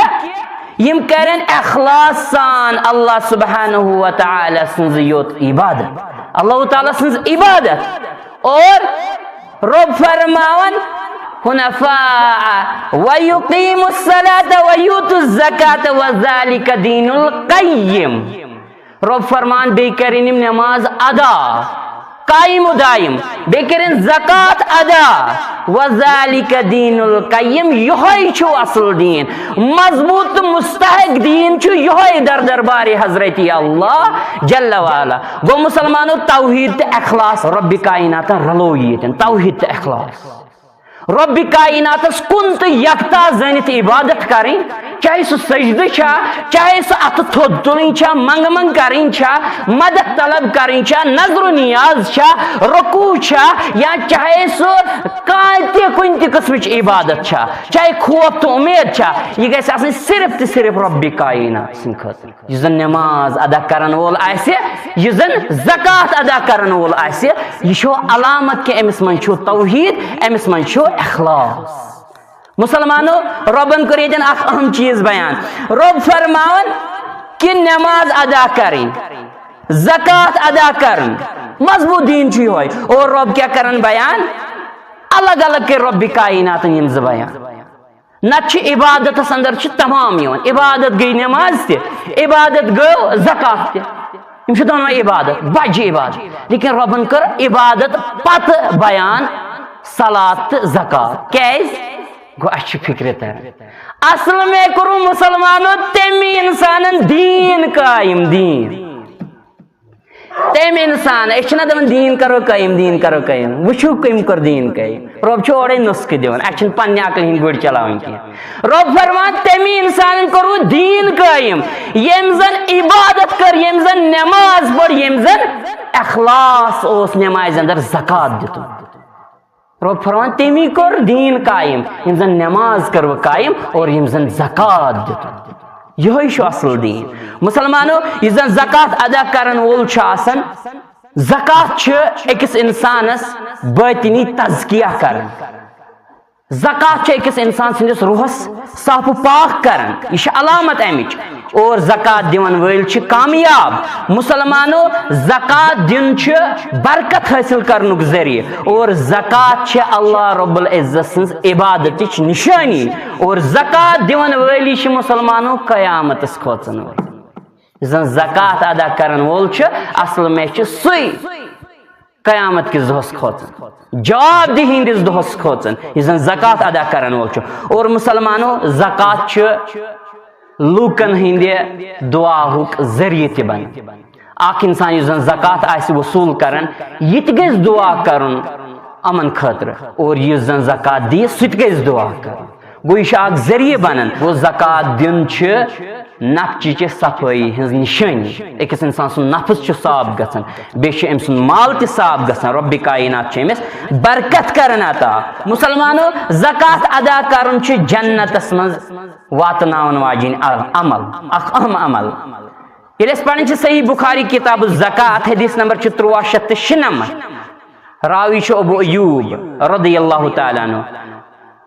یِم کرن اخلاص سان اللہ سبحانہ و تعالی سٕنٛز یوت عبادت، اللہ تعالی سٕنٛز عبادت۔ اور رب فرماوان، حنفاء ویقیموا الصلاۃ ویؤتوا الزکاۃ وذالک دین القیم۔ رب فرمان، بیٚیہِ کرن یِم نماز ادا، قائم و دائم، بیٚیہِ کرن زکوٰۃ ادا۔ وذالک دین القیم، یہوے چھُ اصل دین، مضبوط تہٕ مستحق دین چھُ یہوے در دربار حضرت اللہ جل وعلا۔ گوٚو مسلمانو، توحید تہٕ اخلاص، رب کائناتن رلو ییٚتٮ۪ن توحید تہٕ اخلاص۔ رۄبِ کائناتس کُن تہٕ یکتا زٲنِتھ عبادت کرٕنۍ، چاہے سُہ سجدٕ چھا، چاہے سُہ اتھٕ تھوٚد تُلٕنۍ چھا، منگہٕ منگ کرٕنۍ چھا، مدد طلب کرٕنۍ چھا، نظر و نیاز چھا، رکوع چھا، یا چاہے سُہ کانٛہہ تہِ کُنہِ تہِ قٕسمٕچ عبادت چھا، چاہے خوف تہٕ اُمید چھا، یہِ گژھِ آسٕنۍ صرف تہٕ صرف رۄبِ کائنات سٕنٛدِ خٲطرٕ۔ یُس زن نماز ادا کرن وول آسہِ، یُس زن زکوٰۃ ادا کرن وول آسہِ، یہِ چھُ علامت کہِ أمِس منٛز چھُ توحید، أمِس منٛز چھُ اخلاص۔ مسلمانو، رۄبن کوٚر ییٚتٮ۪ن اکھ اہم چیٖز بیان۔ رۄب فرماوان کہِ نماز ادا کرٕنۍ، زکوٰۃ ادا کرٕنۍ، مضبوٗط دیٖن چھُ یِہوٚے۔ اور رۄب کیٛاہ کران بیان؟ الگ الگ کٔرۍ رۄبِ کائناتن یِم زٕ بیان۔ نتہٕ چھِ عبادتس اندر چھِ تمام یِوان۔ عبادت گٔے نماز تہِ، عبادت گٔو زکوٰۃ تہِ۔ یِم چھِ دۄنوَے عبادت، بجہِ عبادت۔ لیکن رۄبن کٔر عبادت پتہٕ بیان صلات تہٕ زکوٰۃ۔ کیازِ؟ گوٚو، اَسہِ چھِ فکرِ تران۔ اصل میں کوٚرُن مسلمانو تٔمی انسانن دیٖن قٲیِم، دیٖن۔ تٔمۍ انسان، أسۍ چھِنہ دپان دیٖن کرو قٲیِم، دیٖن کرو قٲیِم۔ وٕچھِو کٔمۍ کوٚر دیٖن قٲیِم۔ رۄب چھُ اورَے نُسخہٕ دِوان، اَسہِ چھِنہٕ پننہِ عقلہِ ہِنٛدۍ گُرۍ چلاوٕنۍ کینٛہہ۔ رۄب فرمان تٔمی انسانن کوٚروٕ دیٖن قٲیِم، ییٚمۍ زن عبادت کٔر، ییٚمۍ زن نماز پٔر، ییٚمۍ زن اخلاص اوس نمازِ اندر، زکوٰۃ دیُتُن۔ رۄب فرمان تٔمی کوٚر دیٖن قٲیِم، یِم زن نماز کٔروٕ قٲیِم اور یِم زن زکوٰۃ دیُت۔ یِہوٚے چھُ اصل دیٖن۔ مسلمانو، یُس زن زکوٰۃ ادا کرن وول چھُ آسان، زکوٰۃ چھِ أکِس انسانس باطنی تزکیہ کران۔ زکوٰۃ چھِ أکِس انسان سٕنٛدِس روحس صاف و پاک کران۔ یہِ چھِ علامت امِچ۔ اور زکوٰۃ دِوان وٲلۍ چھِ کامیاب۔ مسلمانو، زکوٰۃ دیُن چھُ برکت حٲصِل کرنُک ذٔریعہٕ۔ اور زکوٰۃ چھِ اللہ رب العزت سٕنٛز عبادتٕچ نشٲنی۔ اور زکوٰۃ دِوان وٲلی چھِ مسلمانو قیامتس کھوژن وٲلۍ۔ یُس زن زکوٰۃ ادا کرن وول چھُ، اصل میں چھُ سُے قیامت کِس دۄہس کھوژان، جواب دہی ہٕنٛدِس دۄہس کھوژان، یُس زن زکوٰۃ ادا کرن وول چھُ۔ اور مسلمانو، زکوٰۃ چھُ لوٗکن ہٕنٛدِ دُعاہُک ذٔریعہٕ تہِ بنان۔ اکھ انسان یُس زن زکوٰۃ آسہِ وصوٗل کران، یہِ تہِ گژھِ دُعا کرُن یِمن خٲطرٕ، اور یُس زن زکوٰۃ دِیہِ، سُہ تہِ گژھِ دُعا کرُن۔ گوٚو، یہِ چھُ اکھ ذٔریعہٕ بنان۔ گوٚو، زکوٰۃ دیُن چھُ نفسٕچہِ صفٲیی ہٕنٛز نشٲنی۔ أکِس انسان سُنٛد نفس چھُ صاف گژھان، بیٚیہِ چھُ أمۍ سُنٛد مال تہِ صاف گژھان۔ رۄبِ کائنات چھُ أمِس برکت کران عطا۔ مسلمانو، زکوٰۃ ادا کرُن چھُ جنتس منٛز واتناون واجِنۍ ع-، عمل، اکھ اہم عمل۔ ییٚلہِ أسۍ پران چھِ صحیح بخاری کتاب الزکوٰۃ، حدیث نمبر چھُ تُرٛواہ شیٚتھ تہٕ شُنَمَتھ۔ راوی چھُ ابو ایوب رضی اللہ تعالیٰ عنہ۔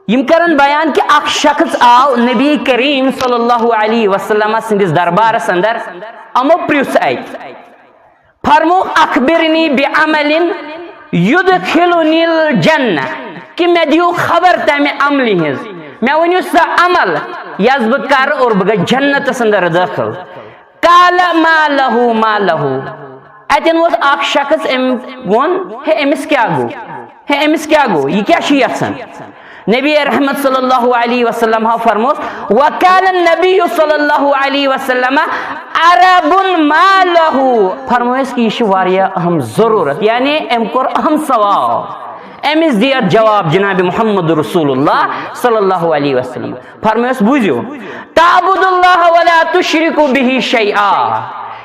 یِم کرن بیان کہِ اکھ شخص آو نبی کریم صلی اللہ علیہ وسلم سٕنٛدِس دربارس اندر، یِمو پرٛژھ اتہِ، فرموو، "اخبرنی بعمل یدخلنی الجنہ"، کہِ مےٚ دِیِو خبر تمہِ عملہِ ہٕنٛز، مےٚ ؤنِو سُہ عمل یس بہٕ کرٕ اور بہٕ گژھٕ جنتس اندر دٲخل۔ قال ما لہ ما لہ۔ اتٮ۪ن ووت اکھ شخص، أمۍ ووٚن، "ہے، أمِس کیٛاہ گوٚو؟ ہے، أمِس کیٛاہ گوٚو؟ یہِ کیٛاہ چھُ یژھان؟" نبی رحمت صلی اللہ علیہ وسلم ہا فرموس، "وقال النبی صلی اللہ علیہ وسلم عرب ما لہ"، فرموس کہِ یہِ چھُ واریاہ اہم ضروٗرت، یعنی أمۍ کوٚر اہم سوال، أمِس دِیَتھ جواب جناب محمد رسول اللہ صلی اللہ علیہ وسلم۔ فرمٲیس، بوٗزِو، "تعبد اللہ ولا تشرک بہ شیئا"،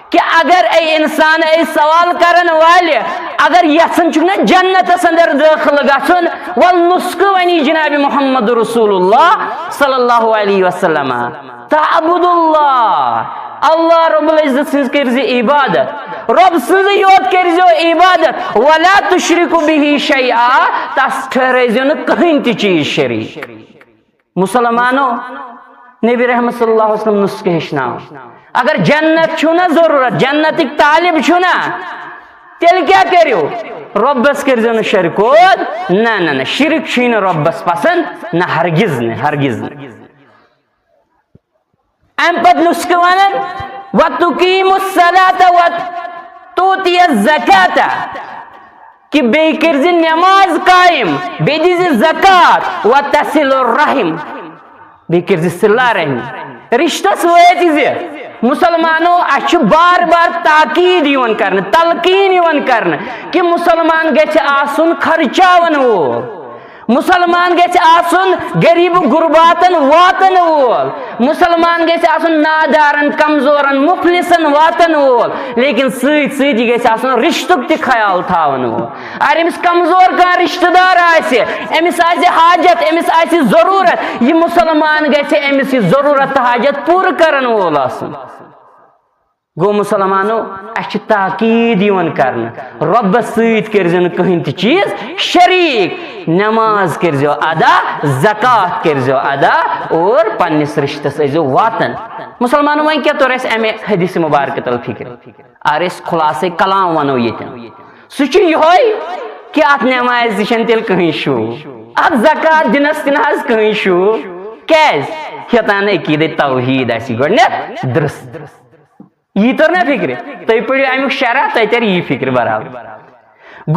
کہِ اگر اے انسان، اے سوال کرن والہِ، اگر یژھان چھُکھ نہ جنتس اندر دٲخل گژھُن، ول نسخہٕ ونی جناب محمد رسول اللہ صلی اللہ علیہ وسلم، "تعبد اللہ"، اللہ رب العزت سٕنٛز کٔرزِ عبادت، رب سٕنٛزٕے یوت کٔرزیو عبادت، "ولا تشرک بہ شیئا"، تس ٹھہرٲیزیو نہٕ کٕہٕنۍ تہِ چیٖز شریٖک۔ مسلمانو، نبی رحمت صلی اللہ علیہ وسلم نسخہٕ ہیٚچھناوان۔ اگر جنت چھُو نہ ضروٗرت، جنتٕکۍ طالب چھُو نہ، تیٚلہِ کیٛاہ کٔرِو؟ رۄبس کٔرزیو نہٕ شرکوت۔ نہ، نہ، نہ، شرک چھُے نہٕ رۄبس پسند، نہ، ہرگز نہٕ، ہرگز نہٕ۔ امہِ پتہٕ نسخہٕ ونان، "وتقیم الصلاۃ وتؤتی الزکاۃ"، کہِ بیٚیہِ کٔرزِ نماز قائم، بیٚیہِ دِزِ زکوٰۃ، "وتصل الرحم"، بیٚیہِ کٔرزِ صلہ رحم، رشتس وٲتۍ زِ۔ مسلمانو، اسہِ چھُ بار بار تاکید یِوان کرنہٕ، تلقین یِوان کرنہٕ کہِ مسلمان گژھِ آسُن خرچاون وول۔ مسلمان گژھِ آسُن غریب غرباتن واتن وول، مسلمان گژھِ آسُن نادارن، کمزورن، مفلسن واتن وول، لیکن سۭتۍ سۭتۍ یہِ گژھِ آسُن رشتُک تہِ خیال تھاون وول۔ اگر أمِس کمزور کانٛہہ رشتہٕ دار آسہِ، أمِس آسہِ حاجت، أمِس آسہِ ضروٗرت، یہِ مسلمان گژھِ أمِس یہِ ضروٗرت تہٕ حاجت پوٗرٕ کرن وول آسُن۔ گوٚو مسلمانو، اَسہِ چھِ تاکید یِوان کرنہٕ، رۄبس سۭتۍ کٔرزِ نہٕ کٕہٕنۍ تہِ چیٖز شریٖک، نماز کٔرزیو ادا، زکوٰۃ کٔرزیو ادا اور پننِس رشتس ٲسزیو واتان۔ مسلمانو، وۄنۍ کیٛاہ توٚر اَسہِ اَمہِ حدیث مبارکہٕ تل فکرِ؟ اگر أسۍ خلاصے کلام ونو ییٚتٮ۪ن، سُہ چھُ یِہوٚے کہِ اتھ نمازِ تہِ چھَنہٕ تیٚلہِ کٕہٕنۍ شوٗب، اتھ زکوٰۃ دِنس تہِ نہ حظ کٕہٕنۍ شوٗب۔ کیٛازِ؟ یوٚتام نہٕ عقیٖدے توحیٖد آسہِ گۄڈٕنٮ۪تھ درست۔ یی توٚر نا فکرِ؟ تُہۍ پٔرِو امیُک شرح، تۄہہِ ترِ یی فکرِ برابر۔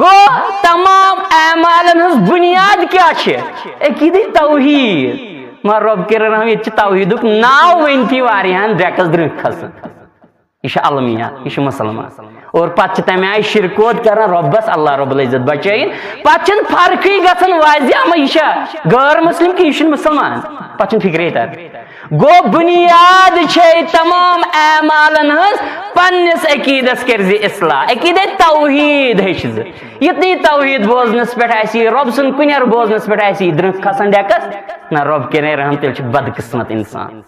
گوٚو، تمام اعمالن ہٕنٛز بُنیاد کیٛاہ چھِ؟ عقیٖدٕے توحیٖد۔ مگر رۄب کٔرِنۍ رحم، ییٚتہِ چھِ توحیٖدُک ناو ؤنۍتھٕے واریاہن ڈٮ۪کس درٛنٛکھ کھسان۔ یہِ چھُ المیہ، یہِ چھُ مسلمان۔ اور پتہٕ چھِ تمہِ آیہِ شرکوت کران رۄبس، اللہ رب العزت بچٲیِن۔ پتہٕ چھِنہٕ فرقٕے گژھان واضح، اما یہِ چھا غٲر مسلم کہِ یہِ چھُنہٕ مسلمان؟ پتہٕ چھُنہٕ فکرے تران۔ گوٚو، بُنیاد چھے تمام اعمالن ہٕنٛز پننِس عقیٖدس کٔرزِ اصلاح، عقیٖدے توحیٖد ہیٚچھزِ۔ یُتھُے توحیٖد بوزنس پٮ۪ٹھ آسی، رۄب سُنٛد کُنٮ۪ر بوزنس پٮ۪ٹھ آسی درٛنٛکھ کھسان ڈٮ۪کس، نہ، رۄب کٔرِنۍ رحم، تیٚلہِ چھُ بدقسمت انسان۔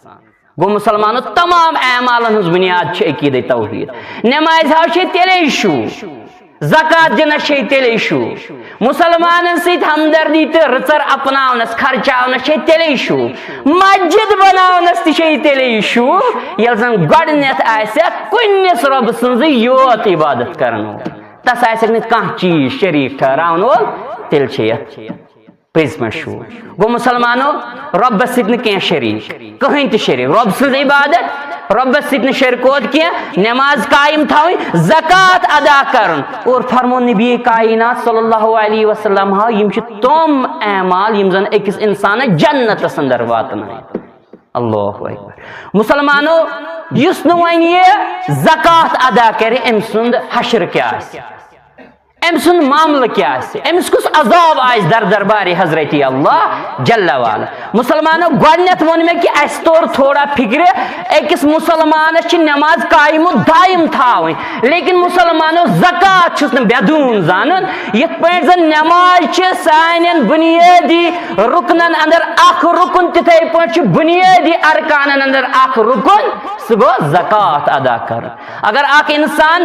گوٚو مسلمانو، تمام اعمالن ہٕنٛز بُنیاد چھِ عقیٖدے توحیٖد۔ نمازِ ہاو چھے تیٚلے شوٗب۔ زکوٰۃ دِنس چھے تیٚلے شوٗب، مسلمانن سۭتۍ ہمدردی تہٕ رٕژر اپناونس، خرچاونس چھے تیٚلے شوٗب، مسجد بناونس تہِ چھے تیٚلے شوٗب، ییٚلہِ زن گۄڈٕنٮ۪تھ آسہِ کُنِس رۄبہٕ سٕنٛزٕے یوت عبادت کرن وول، تس آسٮ۪کھ نہٕ کانٛہہ چیٖز شریٖک ٹھہراون وول، تیٚلہِ چھے یتھ پٔزۍ پٲٹھۍ شوٗب۔ گوٚو مسلمانو، رۄبس سۭتۍ نہٕ کینٛہہ شریٖک، کٕہٕنۍ تہِ شریٖک، رۄب سٕنٛز عبادت، رۄبس سۭتۍ نہٕ شرکوت کینٛہہ، نماز قائم تھاوٕنۍ، زکوٰۃ ادا کرُن۔ اور فرمو نبی کائنات صلی اللہ علیہ وسلم ہا، یِم چھِ تِم اعمال یِم زن أکِس انسانس جنتس اندر واتناوَن۔ اللہ اکبر۔ مسلمانو، یُس نہٕ وۄنۍ یہِ زکوٰۃ ادا کرِ، أمۍ سُنٛد حشر کیٛاہ آسہِ؟ أمۍ سُنٛد معاملہٕ کیٛاہ آسہِ؟ أمِس کُس عذاب آسہِ در دربارِ حضرت اللہ جل وعلا؟ مسلمانو، گۄڈٕنٮ۪تھ ووٚن مےٚ کہِ اَسہِ توٚر تھوڑا فِکرِ، أکِس مسلمانس چھِ نماز قائم و دائم تھاوٕنۍ، لیکن مسلمانو، زکوٰۃ چھُس نہٕ بدون زانُن۔ یِتھ پٲٹھۍ زن نماز چھِ سانٮ۪ن بُنیٲدی رُکنن اندر اکھ رُکُن، تِتھے پٲٹھۍ چھُ بُنیٲدی ارکانن اندر اکھ رُکُن، سُہ گوٚو زکوٰۃ ادا کرُن۔ اگر اکھ انسان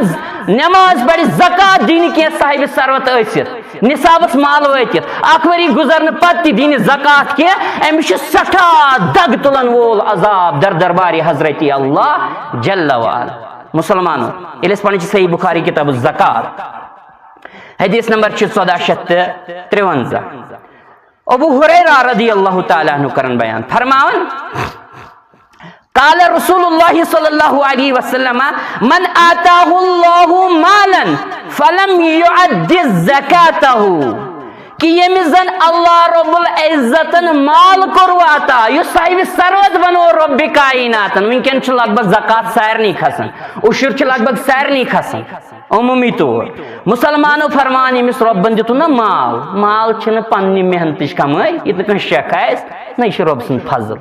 نماز پرِ، زکوٰۃ دِنہِ کینٛہہ صاحب ثروت ٲسِتھ، نصابس مال وٲتِتھ، اکھ ؤری گُزرنہٕ پتہٕ تہِ دِنہِ زکوٰۃ کینٛہہ، أمِس چھُ سٮ۪ٹھاہ دگ تُلن وول عذاب در دربارِ حضرت اللہ جل وعلا۔ مسلمانو، ییٚلہِ أسۍ پران چھِ صحیح بخاری کتاب الزکوٰۃ، حدیث نمبر چھُ ژۄداہ شیٚتھ تہٕ ترٛوَنزاہ۔ ابو ہریرہ رضی اللہ تعالیٰ عنہ کرن بیان، فرماوان، قال رسول اللہ صلی اللہ علیہ وسلم، من آتاہ اللہ مالا فلم یؤد زکاتہ، کہ ییٚمِس زن اللہ رب العزتن مال کوٚر عطا، یُس صاحب ثروت بنو رب کائناتن، وٕنکیٚن چھُ لگ بھگ زکوٰۃ سارنٕے کھسان، عشر چھُ لگ بھگ سارنٕے کھسان، عمومی طور۔ مسلمانو فرمان، ییٚمِس رۄبن دیُتُن نا مال، مال چھِنہٕ پننہِ محنتٕچ کمٲے، یہِ نہٕ کٲنٛسہِ شک آسہِ، نہ، یہِ چھُ رۄب سُنٛد فضل۔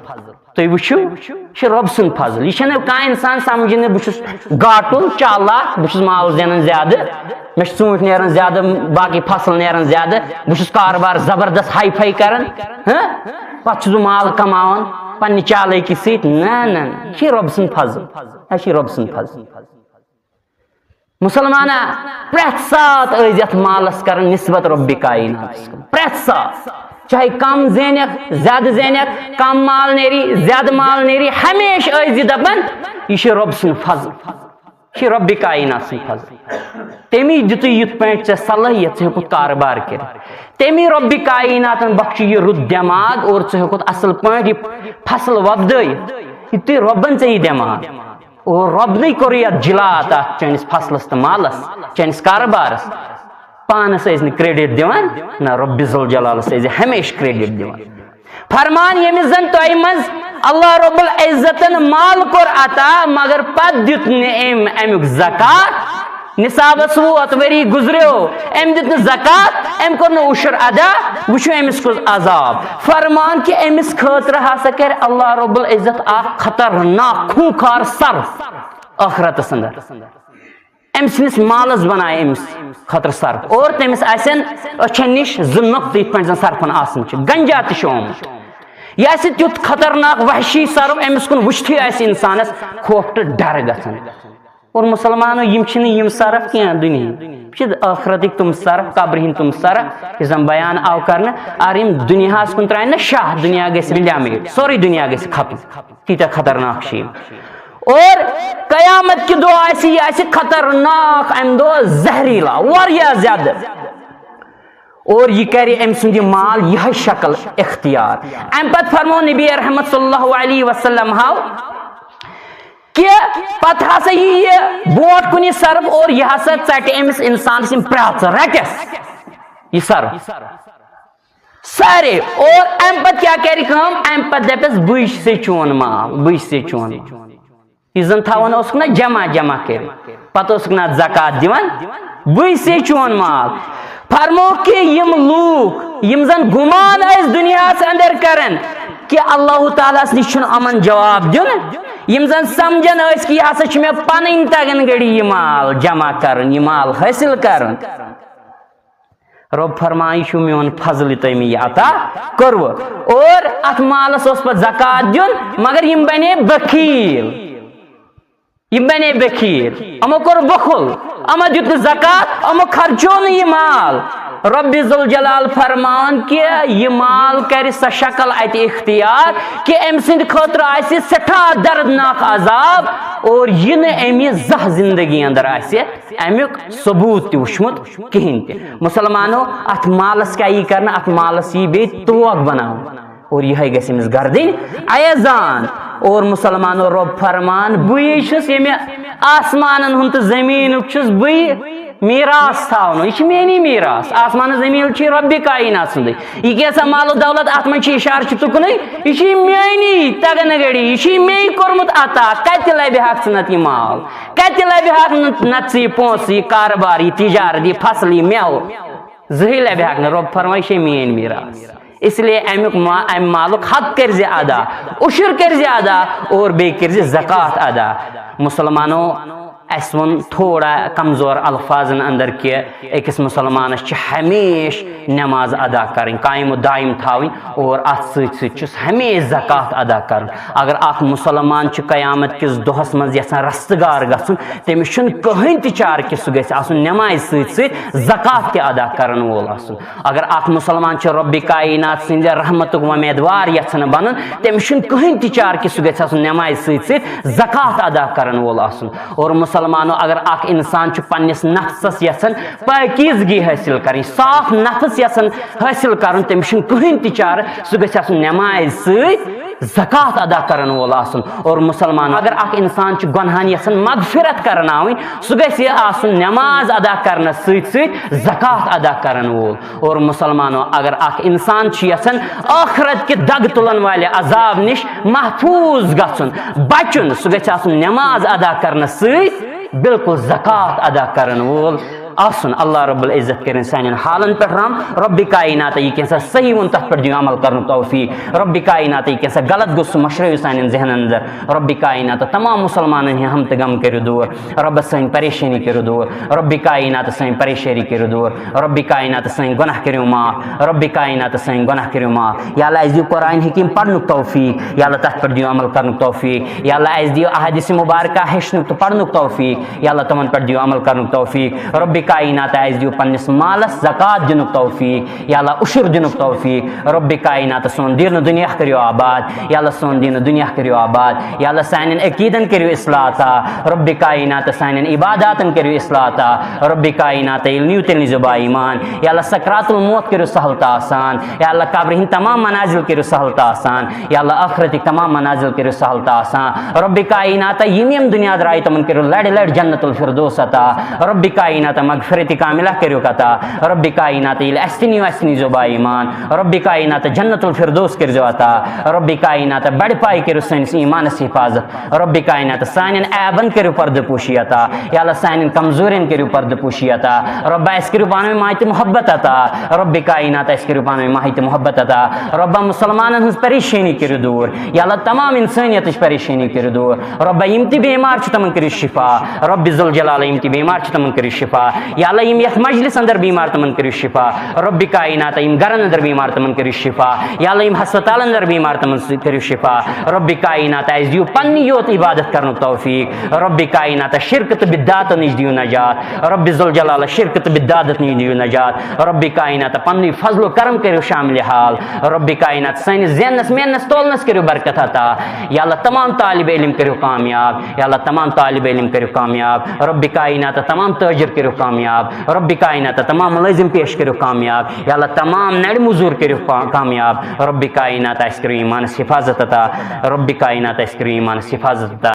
تُہۍ وٕچھِو، یہِ چھُ رۄب سُنٛد فضل۔ یہِ چھَنہٕ کانٛہہ اِنسان سمجھِ نہٕ، بہٕ چھُس گاٹُل چالاک، بہٕ چھُس مال زینان زیادٕ، مےٚ چھُ ژوٗنٛٹھۍ نیران زیادٕ، باقٕے فصل نیران زیادٕ، بہٕ چھُس کاربار زبردست ہائی فائی کران، ہاں؟ پتہٕ چھُس بہٕ مال کماوان پننہِ چالٲکی سۭتۍ۔ نہ، نہ، نہ، یہِ چھُ رۄب سُنٛد فضل۔ یہِ چھُ رۄب سُنٛد فضل۔ مسلمانا، پرٛٮ۪تھ ساتہٕ ٲسۍ یتھ مالس کران نسبت رۄبِ کائناتس کُن۔ پرٛٮ۪تھ ساتہٕ، چاہے کم زینکھ، زیادٕ زینکھ، کم مال نیری، زیادٕ مال نیری، ہمیشہٕ ٲسۍ یہِ دپان، یہِ چھُ رۄب سُنٛد فضل، یہِ چھُ رۄبِ کائنات سُنٛد فضل۔ تٔمی دیُتُے یِتھ پٲٹھۍ ژےٚ صلٲحیت، ژٕ ہیوٚکُتھ کاربار کٔرِتھ۔ تٔمی رۄبِ کائناتن بخشُے یہِ رُت دٮ۪ماغ اور ژٕ ہیوٚکُتھ اصل پٲٹھۍ یہِ فصل وۄپدٲیِتھ۔ یہِ تُے رۄبن ژےٚ یہِ دٮ۪ماغ۔ اور رۄبنٕے کوٚر یتھ جلا عطا چٲنِس فصلس تہٕ مالس، چٲنِس کاربارس۔ پانس ٲسۍ نہٕ credit دِوان، نہ، رۄبِ ذوالجلالس ٲسۍ ہمیشہٕ credit دِوان۔ فرمان، ییٚمِس زن تۄہہِ منٛز اللہ رب العزتن مال کوٚر عطا، مگر پتہٕ دیُت نہٕ أمۍ امیُک زکات، نصابس ووت، ؤری گُزریو، أمۍ دیُت نہٕ زکات، أمۍ کوٚر نہٕ عشر ادا، وٕچھِو أمِس کُس عذاب۔ فرمان کہِ أمِس خٲطرٕ ہسا کرِ اللہ رب العزت اکھ خطرناک خوٗنخار صرف ٲخرتس اندر۔ أمۍ سٕنٛدِس مالس بنایہِ أمِس خٲطرٕ صرف، اور تٔمِس آسن أچھن نِش زٕ نۄقطہٕ، یِتھ پٲٹھۍ زن صرفن آسان چھِ۔ گنجا تہِ چھُ آمُت۔ یہِ آسہِ تیُتھ خطرناک وحشی صرف، أمِس کُن وٕچھتھٕے آسہِ انسانس خوف تہٕ ڈر گژھان۔ اور مسلمانو، یِم چھِنہٕ یِم صرف کینٛہہ دُنیا، یِم چھِ ٲخرتٕکۍ تِم صرف، قبرِ ہٕنٛدۍ تِم صرف، یُس زن بیان آو کرنہٕ۔ اگر یِم دُنیاہس کُن ترٛایہِ نہ شاہ، دُنیا گژھِ مِلیمٕے، سورُے دُنیا گژھِ ختم، تیٖتیٛاہ خطرناک چھِ یِم۔ اور قیامت کہِ دۄہ آسہِ، یہِ آسہِ خطرناک، امہِ دۄہ زہریٖلا واریاہ زیادٕ۔ اور یہِ کرِ أمۍ سُنٛد یہِ مال یِہے شکل اختیار۔ امہِ پتہٕ فرموو نبی رحمت صلی اللہ علیہ وسلم ہاو کہِ پتہٕ ہسا یی یہِ برونٛٹھ کُن یہِ صرف، اور یہِ ہسا ژٹہِ أمِس انسانس یِم پرٛاژٕ رٹٮ۪س یہِ صرف سارے۔ اور امہِ پتہٕ کیٛاہ کرِ کٲم؟ امہِ پتہٕ دپٮ۪س، "بٕے چھُسے چون مال، بٕے چھُسے چون مال۔" یُس زن تھاوان اوسُکھ نہ جمع جمع کٔرِتھ، پتہٕ اوسُکھ نہ زکات دِوان، "بٕے چھُسے چون مال۔" فرمووُکھ کہِ یِم لوٗکھ یِم زن گُمان ٲسۍ دُنیاہس اندر کران کہِ اللہ تعالیٰ ہس نِش چھُنہٕ یِمن جواب دیُن، یِم زن سمجھان ٲسۍ کہِ یہِ ہسا چھُ مےٚ پنٕنۍ تگن گٔڑی یہِ مال جمع کرُن، یہِ مال حٲصِل کرُن۔ رۄب فرمایہِ، یہِ چھُ میون فضل، یہِ تۄہہِ مےٚ یہِ عطا کوٚروٕ۔ اور اتھ مالس اوس پتہٕ زکات دیُن، مگر یِم بنے بخیل، یِم بنے بخیل، یِمو کوٚر بخل، یِمو دیُت نہٕ زکات، یِمو خرچو نہٕ یہِ مال۔ رۄبِ ذوالجلال فرماوان کہِ یہِ مال کرِ سۄ شکل اتہِ اختیار کہِ أمۍ سٕنٛدِ خٲطرٕ آسہِ سٮ۪ٹھاہ دردناک عذاب، اور یہِ نہٕ أمۍ زانٛہہ زندگی اندر آسہِ امیُک ثبوت تہِ وٕچھمُت کِہیٖنۍ تہِ۔ مسلمانو، اتھ مالس کیٛاہ یی کرنہٕ؟ اتھ مالس یی بیٚیہِ توک بناونہٕ، اور یِہے گژھِ أمِس گردٕنۍ ایزان۔ اور مسلمانو، رۄب فرمان، بٕے چھُس ییٚمہِ آسمانن ہُنٛد تہٕ زٔمیٖنُک چھُس بٕے میراث تھاونہٕ۔ یہِ چھِ میٲنی میراث۔ آسمان زٔمیٖن چھِ رۄبِ کاینات سُنٛدٕے۔ یہِ کیٛاہ سا مال و دولت اتھ منٛز چھِ اشارٕ چھِ تُکنُے، یہِ چھِ میٲنی تگن گڑی، یہِ چھِ مے کوٚرمُت عطا۔ کتہِ لبہِ ہاکھ ژٕ نتہٕ یہِ مال؟ کتہِ لبہِ ہاکھ نتہٕ ژٕ یہِ پونٛسہٕ، یہِ کارٕبار، یہِ تجارت، یہِ فصل، یہِ مٮ۪وٕ؟ زٕہٕے لبہِ ہاکھ نہٕ۔ رۄب فرمایہِ، یہِ چھے میٲنۍ میراث۔ اس لیے امیُک ما-، امہِ مالُک حق کٔرزِ ادا، عشر کٔرزِ ادا، اور بیٚیہِ کٔرزِ زکات ادا۔ مسلمانو، اسہِ ووٚن تھوڑا کمزور الفاظن اندر کہِ أکِس مسلمانس چھِ ہمیشہِ نماز ادا کرٕنۍ، قایم و دائم تھاوٕنۍ، اور اتھ سۭتۍ سۭتۍ چھُس ہمیشہِ زکات ادا کرُن۔ اگر اکھ مسلمان چھُ قیامت کِس دۄہس منٛز یژھان رستگار گژھُن، تٔمِس چھُنہٕ کٕہٕنۍ تہِ چارٕ کہِ سُہ گژھِ آسُن نمازِ سۭتۍ سۭتۍ زکات تہِ ادا کرن وول آسُن۔ اگر اکھ مسلمان چھُ رۄبِ کاینات سٕنٛدِ رحمتُک وۄمیدوار یژھان بنُن، تٔمِس چھُنہٕ کٕہٕنۍ تہِ چارٕ کہِ سُہ گژھِ آسُن نمازِ سۭتۍ سۭتۍ زکات ادا کرن وول آسُن۔ اور مسلمانو، اگر اکھ انسان چھُ پننِس نفسس یژھان پاکیزگی حٲصِل کرٕنۍ، صاف نفس یژھان حٲصِل کرُن، تٔمِس چھُنہٕ کٕہٕنۍ تہِ چارٕ، سُہ گژھِ آسُن نمازِ سۭتۍ زکات ادا کرن وول آسُن۔ اور مسلمانو، اگر اکھ انسان چھُ گۄنہن یژھان مغفرت کرناوٕنۍ، سُہ گژھِ آسُن نماز ادا کرنس سۭتۍ سۭتۍ زکات ادا کرن وول۔ اور مسلمانو، اگر اکھ انسان چھُ یژھان ٲخرت کہِ دگ تُلن والہِ عذاب نِش محفوظ گژھُن، بچُن، سُہ گژھِ آسُن نماز ادا کرنس سۭتۍ بالکل زکات ادا کرن وول آسُن۔ اللہ رب العزت کٔرِن سانٮ۪ن حالن پٮ۪ٹھ رحم۔ رۄبِ کاینات یہِ کینٛژھا صحیح ووٚن، تتھ پٮ۪ٹھ دِیِو عمل کرنُک توفیق۔ رۄبِ کاینات یہِ کینٛژھا غلط گوٚو، سُہ مشرٲیِو سانٮ۪ن ذہنن اندر۔ رۄبِ کاینات تمام مسلمانن ہٕنٛدۍ ہم تہٕ غم کٔرِو دوٗر۔ رۄبس سٲنۍ پریشٲنی کٔرِو دوٗر۔ رۄبِ کاینات سٲنۍ پریشٲنی کٔرِو دوٗر۔ رۄبِ کاینات سٲنۍ گۄناہ کٔرِو معاف۔ رۄبِ کاینات سٲنۍ گۄناہ کٔرِو معاف۔ یا اللہ، اَسہِ دِیِو قرآن حکیم پرنُک توفیق۔ یا اللہ، تتھ پٮ۪ٹھ دِیِو عمل کرنُک توفیق۔ یا اللہ، اَسہِ دِیِو احادیث مبارکہ ہیٚچھنُک تہٕ پرنُک توفیق۔ یا اللہ، تِمن پٮ۪ٹھ دِیِو عمل کرنُک توفیق۔ رۄبِ کاینات، اَسہِ دِیِو پننِس مالس زکات دِنُک توفیق۔ یا اللہ، عشر دِنُک توفیق۔ رۄبِ کاینات، سون دیٖن و دُنیا کٔرِو آباد۔ یا اللہ، سون دیٖن و دُنیا کٔرِو آباد۔ یا اللہ، سانٮ۪ن عقیدن کٔرِو اصلاح عطا۔ رۄبِ کاینات، سانٮ۪ن عباداتن کٔرِو اصلاح عطا۔ رۄبِ کاینات، ییٚلہِ نِیِو تیٚلہِ نیٖزیو با ایمان۔ یا اللہ، سکرات الموت کٔرِو سہل تہٕ آسان۔ یا اللہ، قبرِ ہٕنٛدۍ تمام منازل کٔرِو سہل تہٕ آسان۔ یا اللہ، ٲخرتٕکۍ تمام منازل کٔرِو سہل تہٕ آسان۔ رۄبِ کاینات، یِم یِم دُنیا درٛاے، تِمن کٔرِو لڑِ لڑِ جنت الفردوس عطا۔ رۄبِ کاینات، مغفرت کاملہ کٔرِو عطا۔ رب کائنات، ییٚلہِ اَسہِ تہِ نِیِو، اَسہِ نِیٖزیو با ایمان۔ رب کائنات، جنت الفردوس کٔرۍزیو عطا۔ رب کائنات، بڑِ پایہِ کٔرِو سٲنِس ایمانس حفاظت۔ رب کائنات، سانٮ۪ن عیبن کٔرِو پردٕ پوشی عطا۔ یا اللہ، سانٮ۪ن کمزورین کٔرِو پردٕ پوشی عطا۔ رب، اَسہِ کٔرِو پانہٕ ؤنۍ ماے تہٕ محبت عطا۔ رب کائنات، اَسہِ کٔرِو پانہٕ ؤنۍ ماے تہٕ محبت عطا۔ رب، مسلمانن ہٕنٛز پریشٲنی کٔرِو دوٗر۔ یا اللہ، تمام انسٲنیتٕچ پریشٲنی کٔرِو دوٗر۔ رب، یِم تہِ بیمار چھِ، تِمن کٔرِو شفا۔ رب ذوالجلال، یِم تہِ بیمار چھِ، تِمن کٔرِو شفا۔ یا اللہ، یِم یتھ مجلس اندر بیمار، تِمن کٔرِو شفا۔ رب کائنات، یِم گرن اندر بیمار، تِمن کٔرِو شفا۔ یا اللہ، یِم ہسپتالن اندر بیمار، تِمن سۭتۍ کٔرِو شفا۔ رب کائنات، اَسہِ دِیِو پننہِ یوت عبادت کرنُک توفیق۔ رب کائنات، شرک تہٕ بدعاتن نِش دِیِو نجات۔ رب ذوالجلال، شرک تہٕ بدعاتن نِش دِیِو نجات۔ رب کائنات، پننُے فضل و کرم کٔرِو شامل حال۔ رب کائنات، سٲنِس زینس مینس تولنس کٔرِو برکت عطا۔ یا اللہ، تمام طالب علم کٔرِو کامیاب۔ یا اللہ، تمام طالب علم کٔرِو کامیاب۔ رب کائنات، تمام تاجر کٔرِو کامیاب۔ رب کائنات، تمام ملٲزم پیش کٔرِو کامیاب۔ یا اللہ، تمام نرِ مزور کٔرِو کا-، کامیاب۔ رب کائنات، اَسہِ کٔرِو ایمانس حفاظت عطا۔ رب کائنات، اَسہِ کٔرِو ایمانس حفاظت عطا۔